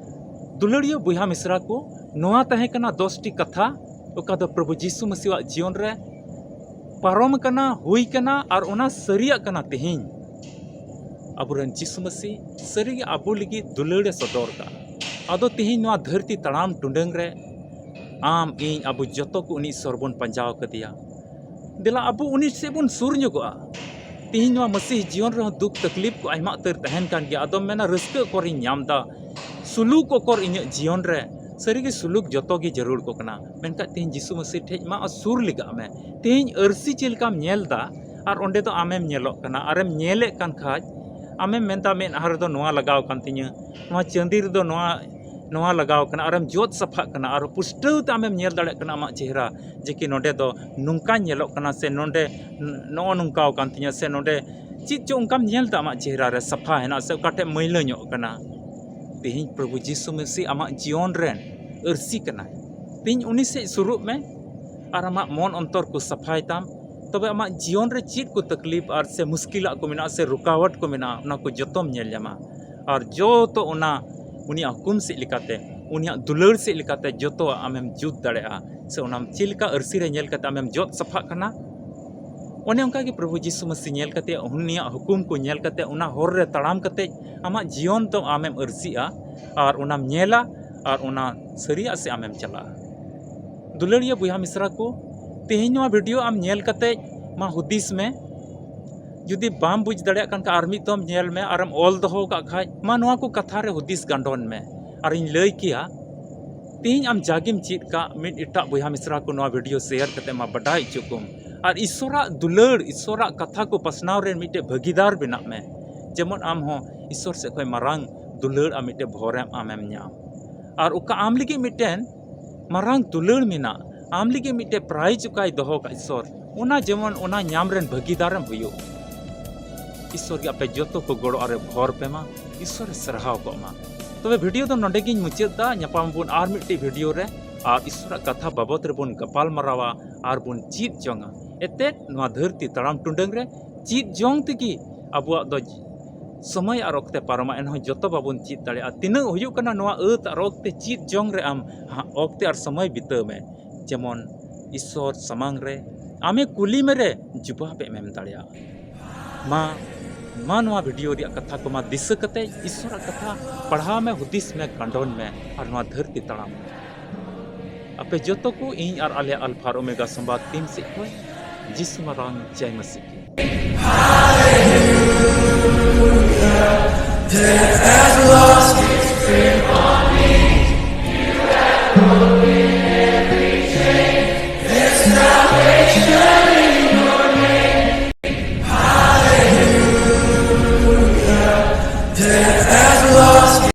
ᱫᱩᱞᱟᱹᱲᱤᱭᱟᱹ ᱵᱚᱭᱦᱟ ᱢᱤᱥᱨᱟ ᱠᱚ, ᱱᱚᱣᱟ ᱛᱟᱦᱮᱸ ᱠᱟᱱᱟ ᱫᱚᱥ ᱴᱤ ᱠᱟᱛᱷᱟ, ᱚᱠᱟ ᱫᱚ ᱯᱨᱚᱵᱷᱩ ᱡᱤᱥᱩ ᱢᱟᱹᱥᱤᱣᱟᱜ ᱡᱤᱭᱚᱱ ᱨᱮ ᱯᱟᱨᱚᱢ ᱟᱠᱟᱱᱟ, ᱦᱩᱭ ᱟᱠᱟᱱᱟ, ᱟᱨ ᱚᱱᱟ ᱥᱟᱹᱨᱤᱭᱟᱜ ᱠᱟᱱᱟ ᱛᱮᱦᱮᱧ᱾ ᱟᱵᱚᱨᱮᱱ ᱡᱤᱥᱩ ᱢᱟᱹᱥᱤ ᱥᱟᱹᱨᱤᱜᱮ ᱟᱵᱚ ᱞᱟᱹᱜᱤᱫ ᱫᱩᱞᱟᱹᱲ ᱮ ᱥᱚᱫᱚᱨ ᱠᱟᱜᱼᱟ᱾ ᱟᱫᱚ ᱛᱮᱦᱮᱧ ᱱᱚᱣᱟ ᱫᱷᱟᱹᱨᱛᱤ ᱛᱟᱲᱟᱢ ᱴᱩᱰᱟᱹᱝ ᱨᱮ ᱟᱢ, ᱤᱧ, ᱟᱵᱚ ᱡᱚᱛᱚ ᱠᱚ ᱩᱱᱤ ᱤᱥᱚᱨ ᱵᱚᱱ ᱯᱟᱸᱡᱟᱣ ᱠᱟᱫᱮᱭᱟ᱾ ᱫᱮᱞᱟ ᱟᱵᱚ ᱩᱱᱤ ᱥᱮᱫ ᱵᱚᱱ ᱥᱩᱨ ᱧᱚᱜᱚᱜᱼᱟ᱾ ᱛᱮᱦᱮᱧ ᱱᱚᱣᱟ ᱢᱟᱹᱥᱤ ᱡᱤᱭᱚᱱ ᱨᱮᱦᱚᱸ ᱫᱩᱠ ᱛᱟᱠᱞᱤᱯ ᱠᱚ ᱟᱭᱢᱟ ᱩᱛᱟᱹᱨ ᱛᱟᱦᱮᱱ ᱠᱟᱱ ᱜᱮᱭᱟ᱾ ᱟᱫᱚᱢ ᱢᱮᱱᱟ, "ᱨᱟᱹᱥᱠᱟᱹ ᱚᱠᱚᱨᱤᱧ ᱧᱟᱢ ᱮᱫᱟ, ᱥᱩᱞᱩᱠ ᱚᱠᱚᱨ ᱤᱧᱟᱹᱜ ᱡᱤᱭᱚᱱ ᱨᱮ?" ᱥᱟᱹᱨᱤᱜᱮ ᱥᱩᱞᱩᱠ ᱡᱚᱛᱚ ᱜᱮ ᱡᱟᱹᱨᱩᱲ ᱠᱚ ᱠᱟᱱᱟ, ᱢᱮᱱᱠᱷᱟᱱ ᱛᱮᱦᱮᱧ ᱡᱤᱥᱩ ᱢᱟᱹᱥᱤ ᱴᱷᱮᱡ ᱢᱟ ᱥᱩᱨ ᱞᱮᱜᱟᱜ ᱢᱮ᱾ ᱛᱮᱦᱮᱧ ᱟᱹᱨᱥᱤ ᱪᱮᱫ ᱞᱮᱠᱟᱢ ᱧᱮᱞ ᱮᱫᱟ, ᱟᱨ ᱚᱸᱰᱮ ᱫᱚ ᱟᱢᱮᱢ ᱧᱮᱞᱚᱜ ᱠᱟᱱᱟ, ᱟᱨᱮᱢ ᱧᱮᱞᱮᱫ ᱠᱟᱱ ᱠᱷᱟᱡ ᱟᱢᱮᱢ ᱢᱮᱱᱫᱟ, "ᱢᱮᱫᱦᱟ ᱨᱮᱫᱚ ᱱᱚᱣᱟ ᱞᱟᱜᱟᱣ ᱠᱟᱱ ᱛᱤᱧᱟᱹ, ᱱᱚᱣᱟ ᱪᱟᱸᱫᱤ ᱨᱮᱫᱚ ᱱᱚᱣᱟ, ᱱᱚᱣᱟ ᱞᱟᱜᱟᱣ ᱠᱟᱱᱟ", ᱟᱨᱮᱢ ᱡᱚᱫ ᱥᱟᱯᱷᱟᱜ ᱠᱟᱱᱟ, ᱟᱨ ᱯᱩᱥᱴᱟᱹᱣ ᱛᱮ ᱟᱢᱮᱢ ᱧᱮᱞ ᱫᱟᱲᱮᱭᱟᱜ ᱠᱟᱱᱟ ᱟᱢᱟᱜ ᱪᱮᱦᱨᱟ, ᱡᱮ ᱠᱤ ᱱᱚᱰᱮ ᱫᱚ ᱱᱚᱝᱠᱟᱧ ᱧᱮᱞᱚᱜ ᱠᱟᱱᱟ, ᱥᱮ ᱱᱚᱰᱮ ᱱᱚᱜᱼᱚ ᱱᱚᱝᱠᱟᱣ ᱠᱟᱱ ᱛᱤᱧᱟᱹ, ᱥᱮ ᱱᱚᱰᱮ ᱪᱮᱫ ᱪᱚ ᱚᱱᱠᱟᱢ ᱧᱮᱞ ᱮᱫᱟ ᱟᱢᱟᱜ ᱪᱮᱦᱨᱟ ᱨᱮ ᱥᱟᱯᱷᱟ ᱦᱮᱱᱟᱜ ᱥᱮ ᱚᱠᱟ ᱴᱷᱮᱡ ᱢᱟᱹᱭᱞᱟᱹ ᱧᱚᱜ ᱠᱟᱱᱟ᱾ ᱛᱮᱦᱮᱧ ᱯᱨᱚᱵᱷᱩ ᱡᱤᱥᱩ ᱢᱟᱹᱥᱤ ᱟᱢᱟᱜ ᱡᱤᱭᱚᱱ ᱨᱮᱱ ᱟᱹᱨᱥᱤ ᱠᱟᱱᱟᱭ᱾ ᱛᱮᱦᱮᱧ ᱩᱱᱤ ᱥᱮᱫ ᱥᱩᱨᱩᱜ ᱢᱮ ᱟᱨ ᱟᱢᱟᱜ ᱢᱚᱱ ᱚᱱᱛᱚᱨ ᱠᱚ ᱥᱟᱯᱷᱟᱭ ᱛᱟᱢ᱾ ᱛᱚᱵᱮ ᱟᱢᱟᱜ ᱡᱤᱭᱚᱱ ᱨᱮ ᱪᱮᱫ ᱠᱚ ᱛᱟᱠᱞᱤᱯ ᱟᱨ ᱥᱮ ᱢᱩᱥᱠᱤᱞᱟᱜ ᱠᱚ ᱢᱮᱱᱟᱜᱼᱟ ᱥᱮ ᱨᱩᱠᱟᱣᱟᱴ ᱠᱚ ᱢᱮᱱᱟᱜᱼᱟ, ᱚᱱᱟ ᱠᱚ ᱡᱚᱛᱚᱢ ᱧᱮᱞ ᱧᱟᱢᱟ᱾ ᱟᱨ ᱡᱚᱛᱚ ᱚᱱᱟ ᱩᱱᱤᱭᱟᱜ ᱦᱩᱠᱩᱢ ᱥᱮᱫ ᱞᱮᱠᱟᱛᱮ, ᱩᱱᱤᱭᱟᱜ ᱫᱩᱞᱟᱹᱲ ᱥᱮᱫ ᱞᱮᱠᱟᱛᱮ ᱡᱚᱛᱚᱣᱟᱜ ᱟᱢᱮᱢ ᱡᱩᱛ ᱫᱟᱲᱮᱭᱟᱜᱼᱟ, ᱥᱮ ᱚᱱᱟᱢ ᱪᱮᱫ ᱞᱮᱠᱟ ᱟᱹᱨᱥᱤ ᱨᱮ ᱧᱮᱞ ᱠᱟᱛᱮ ᱟᱢᱮᱢ ᱡᱚᱫ ᱥᱟᱯᱷᱟᱜ ᱠᱟᱱᱟ᱾ ᱚᱱᱮ ᱚᱱᱠᱟ ᱜᱮ ᱯᱨᱚᱵᱷᱩ ᱡᱤᱥᱩ ᱢᱟᱹᱥᱤ ᱧᱮᱞ ᱠᱟᱛᱮ, ᱩᱱᱤᱭᱟᱜ ᱦᱩᱠᱩᱢ ᱠᱚ ᱧᱮᱞ ᱠᱟᱛᱮ, ᱚᱱᱟ ᱦᱚᱨ ᱨᱮ ᱛᱟᱲᱟᱢ ᱠᱟᱛᱮ ᱟᱢᱟᱜ ᱡᱤᱭᱚᱱ ᱫᱚ ᱟᱢᱮᱢ ᱟᱹᱨᱥᱤᱜᱼᱟ ᱟᱨ ᱚᱱᱟᱢ ᱧᱮᱞᱟ ᱟᱨ ᱚᱱᱟ ᱥᱟᱹᱨᱤᱭᱟᱜ ᱥᱮᱫ ᱟᱢᱮᱢ ᱪᱟᱞᱟᱜᱼᱟ᱾ ᱫᱩᱞᱟᱹᱲᱤᱭᱟᱹ ᱵᱚᱭᱦᱟ ᱢᱤᱥᱨᱟ ᱠᱚ, ᱛᱮᱦᱮᱧ ᱱᱚᱣᱟ ᱵᱷᱤᱰᱤᱭᱳ ᱟᱢ ᱧᱮᱞ ᱠᱟᱛᱮ ᱢᱟ ᱦᱩᱫᱤᱥ ᱢᱮ᱾ ᱡᱩᱫᱤ ᱵᱟᱢ ᱵᱩᱡᱽ ᱫᱟᱲᱮᱭᱟᱜ ᱠᱟᱱ ᱠᱷᱟᱱ ᱟᱨ ᱢᱤᱫ ᱫᱚᱢ ᱧᱮᱞ ᱢᱮ, ᱟᱨᱮᱢ ᱚᱞ ᱫᱚᱦᱚ ᱠᱟᱜ ᱠᱷᱟᱡ ᱢᱟ ᱱᱚᱣᱟ ᱠᱚ ᱠᱟᱛᱷᱟ ᱨᱮ ᱦᱩᱫᱤᱥ ᱜᱟᱱᱰᱚᱱ ᱢᱮ᱾ ᱟᱨᱤᱧ ᱞᱟᱹᱭ ᱠᱮᱭᱟ, ᱛᱮᱦᱮᱧ ᱟᱢ ᱡᱟᱜᱮᱢ ᱪᱮᱫ ᱠᱟᱜ, ᱢᱤᱫ ᱮᱴᱟᱜ ᱵᱚᱭᱦᱟ ᱢᱤᱥᱨᱟ ᱠᱚ ᱱᱚᱣᱟ ᱵᱷᱤᱰᱤᱭᱳ ᱥᱮᱭᱟᱨ ᱠᱟᱛᱮ ᱢᱟ ᱵᱟᱰᱟᱭ ᱦᱚᱪᱚ ᱠᱚᱢ᱾ ᱟᱨ ᱤᱥᱚᱨᱟᱜ ᱫᱩᱞᱟᱹᱲ, ᱤᱥᱚᱨᱟᱜ ᱠᱟᱛᱷᱟ ᱠᱚ ᱯᱟᱥᱱᱟᱣ ᱨᱮ ᱢᱤᱫᱴᱮᱡ ᱵᱷᱟᱹᱜᱤᱫᱟᱨ ᱵᱮᱱᱟᱜ ᱢᱮ, ᱡᱮᱢᱚᱱ ᱟᱢ ᱦᱚᱸ ᱤᱥᱚᱨ ᱥᱮᱫ ᱠᱷᱚᱱ ᱢᱟᱨᱟᱝ ᱫᱩᱞᱟᱹᱲ ᱟᱨ ᱢᱤᱫᱴᱮᱱ ᱵᱷᱚᱨᱮᱢ ᱟᱢᱮᱢ ᱧᱟᱢ᱾ ᱟᱨ ᱚᱠᱟ ᱟᱢ ᱞᱟᱹᱜᱤᱫ ᱢᱤᱫᱴᱮᱱ ᱢᱟᱨᱟᱝ ᱫᱩᱞᱟᱹᱲ ᱢᱮᱱᱟᱜ, ᱟᱢ ᱞᱟᱹᱜᱤᱫ ᱢᱤᱫᱴᱮᱱ prize ᱚᱠᱟᱭ ᱫᱚᱦᱚ ᱠᱟᱜ ᱤᱥᱥᱚᱨ, ᱚᱱᱟ ᱡᱮᱢᱚᱱ ᱚᱱᱟ ᱧᱟᱢ ᱨᱮᱱ ᱵᱷᱟᱹᱜᱤᱫᱟᱨᱮᱢ ᱦᱩᱭᱩᱜ᱾ ᱤᱥᱥᱚᱨ ᱜᱮ ᱟᱯᱮ ᱡᱚᱛᱚ ᱠᱚ ᱜᱚᱲᱚ ᱟᱨᱮ ᱵᱷᱚᱨ ᱯᱮ ᱢᱟ, ᱤᱥᱥᱚᱨᱮ ᱥᱟᱨᱦᱟᱣ ᱠᱚᱜ ᱢᱟ᱾ ᱛᱚᱵᱮ video ᱫᱚ ᱱᱚᱰᱮ ᱜᱤᱧ ᱢᱩᱪᱟᱹᱫ ᱫᱟ᱾ ᱧᱟᱯᱟᱢ ᱟᱵᱚᱱ ᱟᱨ ᱢᱤᱫᱴᱤᱡ video ᱨᱮ, ᱟᱨ ᱤᱥᱥᱚᱨᱟᱜ ᱠᱟᱛᱷᱟ ᱵᱟᱵᱚᱛ ᱨᱮᱵᱚᱱ ᱜᱟᱯᱟᱞ ᱢᱟᱨᱟᱣᱟ ᱟᱨ ᱵᱚᱱ ᱪᱮᱫ ᱡᱚᱝᱟ᱾ ᱮᱱᱛᱮᱫ ᱱᱚᱣᱟ ᱫᱷᱟᱹᱨᱛᱤ ᱛᱟᱲᱟᱢ ᱴᱩᱰᱟᱹᱝ ᱨᱮ ᱪᱮᱫ ᱡᱚᱝ ᱛᱮᱜᱮ ᱟᱵᱚᱣᱟᱜ ᱫᱚ ᱥᱚᱢᱚᱭ ᱟᱨ ᱚᱠᱛᱮ ᱯᱟᱨᱚᱢᱟ, ᱮᱱᱦᱚᱸ ᱡᱚᱛᱚ ᱵᱟᱵᱚᱱ ᱪᱮᱫ ᱫᱟᱲᱮᱭᱟᱜᱼᱟ᱾ ᱛᱤᱱᱟᱹᱜ ᱦᱩᱭᱩᱜ ᱠᱟᱱᱟ ᱱᱚᱣᱟ ᱟᱹᱛ ᱟᱨ ᱚᱠᱛᱮ ᱪᱮᱫ ᱡᱚᱝ ᱨᱮ ᱟᱢ ᱦᱟ-, ᱚᱠᱛᱮ ᱟᱨ ᱥᱚᱢᱚᱭ ᱵᱤᱛᱟᱹᱣ ᱢᱮ, ᱡᱮᱢᱚᱱ ᱤᱥᱥᱚᱨ ᱥᱟᱢᱟᱝ ᱨᱮ ᱟᱢᱮ ᱠᱩᱞᱤ ᱢᱮᱨᱮ ᱡᱩᱵᱟᱵ ᱮᱢ ᱮᱢ ᱫᱟᱲᱮᱭᱟᱜᱼᱟ᱾ ᱢᱟ, ᱢᱟ ᱱᱚᱣᱟ video ᱨᱮᱭᱟᱜ ᱠᱟᱛᱷᱟ ᱠᱚ ᱢᱟ ᱫᱤᱥᱟᱹ ᱠᱟᱛᱮ ᱤᱥᱥᱚᱨᱟᱜ ᱠᱟᱛᱷᱟ ᱯᱟᱲᱦᱟᱣ ᱢᱮ, ᱦᱩᱫᱤᱥ ᱢᱮ, ᱠᱷᱟᱸᱰᱚᱱ ᱢᱮ ᱟᱨ ᱱᱚᱣᱟ ᱫᱷᱟᱹᱨᱛᱤ ᱛᱟᱲᱟᱢ ᱢᱮ᱾ ᱟᱯᱮ ᱡᱚᱛᱚ ᱠᱚ ᱤᱧ ᱟᱨ ᱟᱞᱮ Alpha ᱟᱨ Omega ᱥᱚᱢᱵᱟᱫ team ᱥᱮᱫ ᱠᱷᱚᱱ ᱡᱤᱥᱩ ᱢᱟᱨᱟᱝ ᱡᱟᱭ ᱢᱟᱹᱥᱤ ᱠᱤ᱾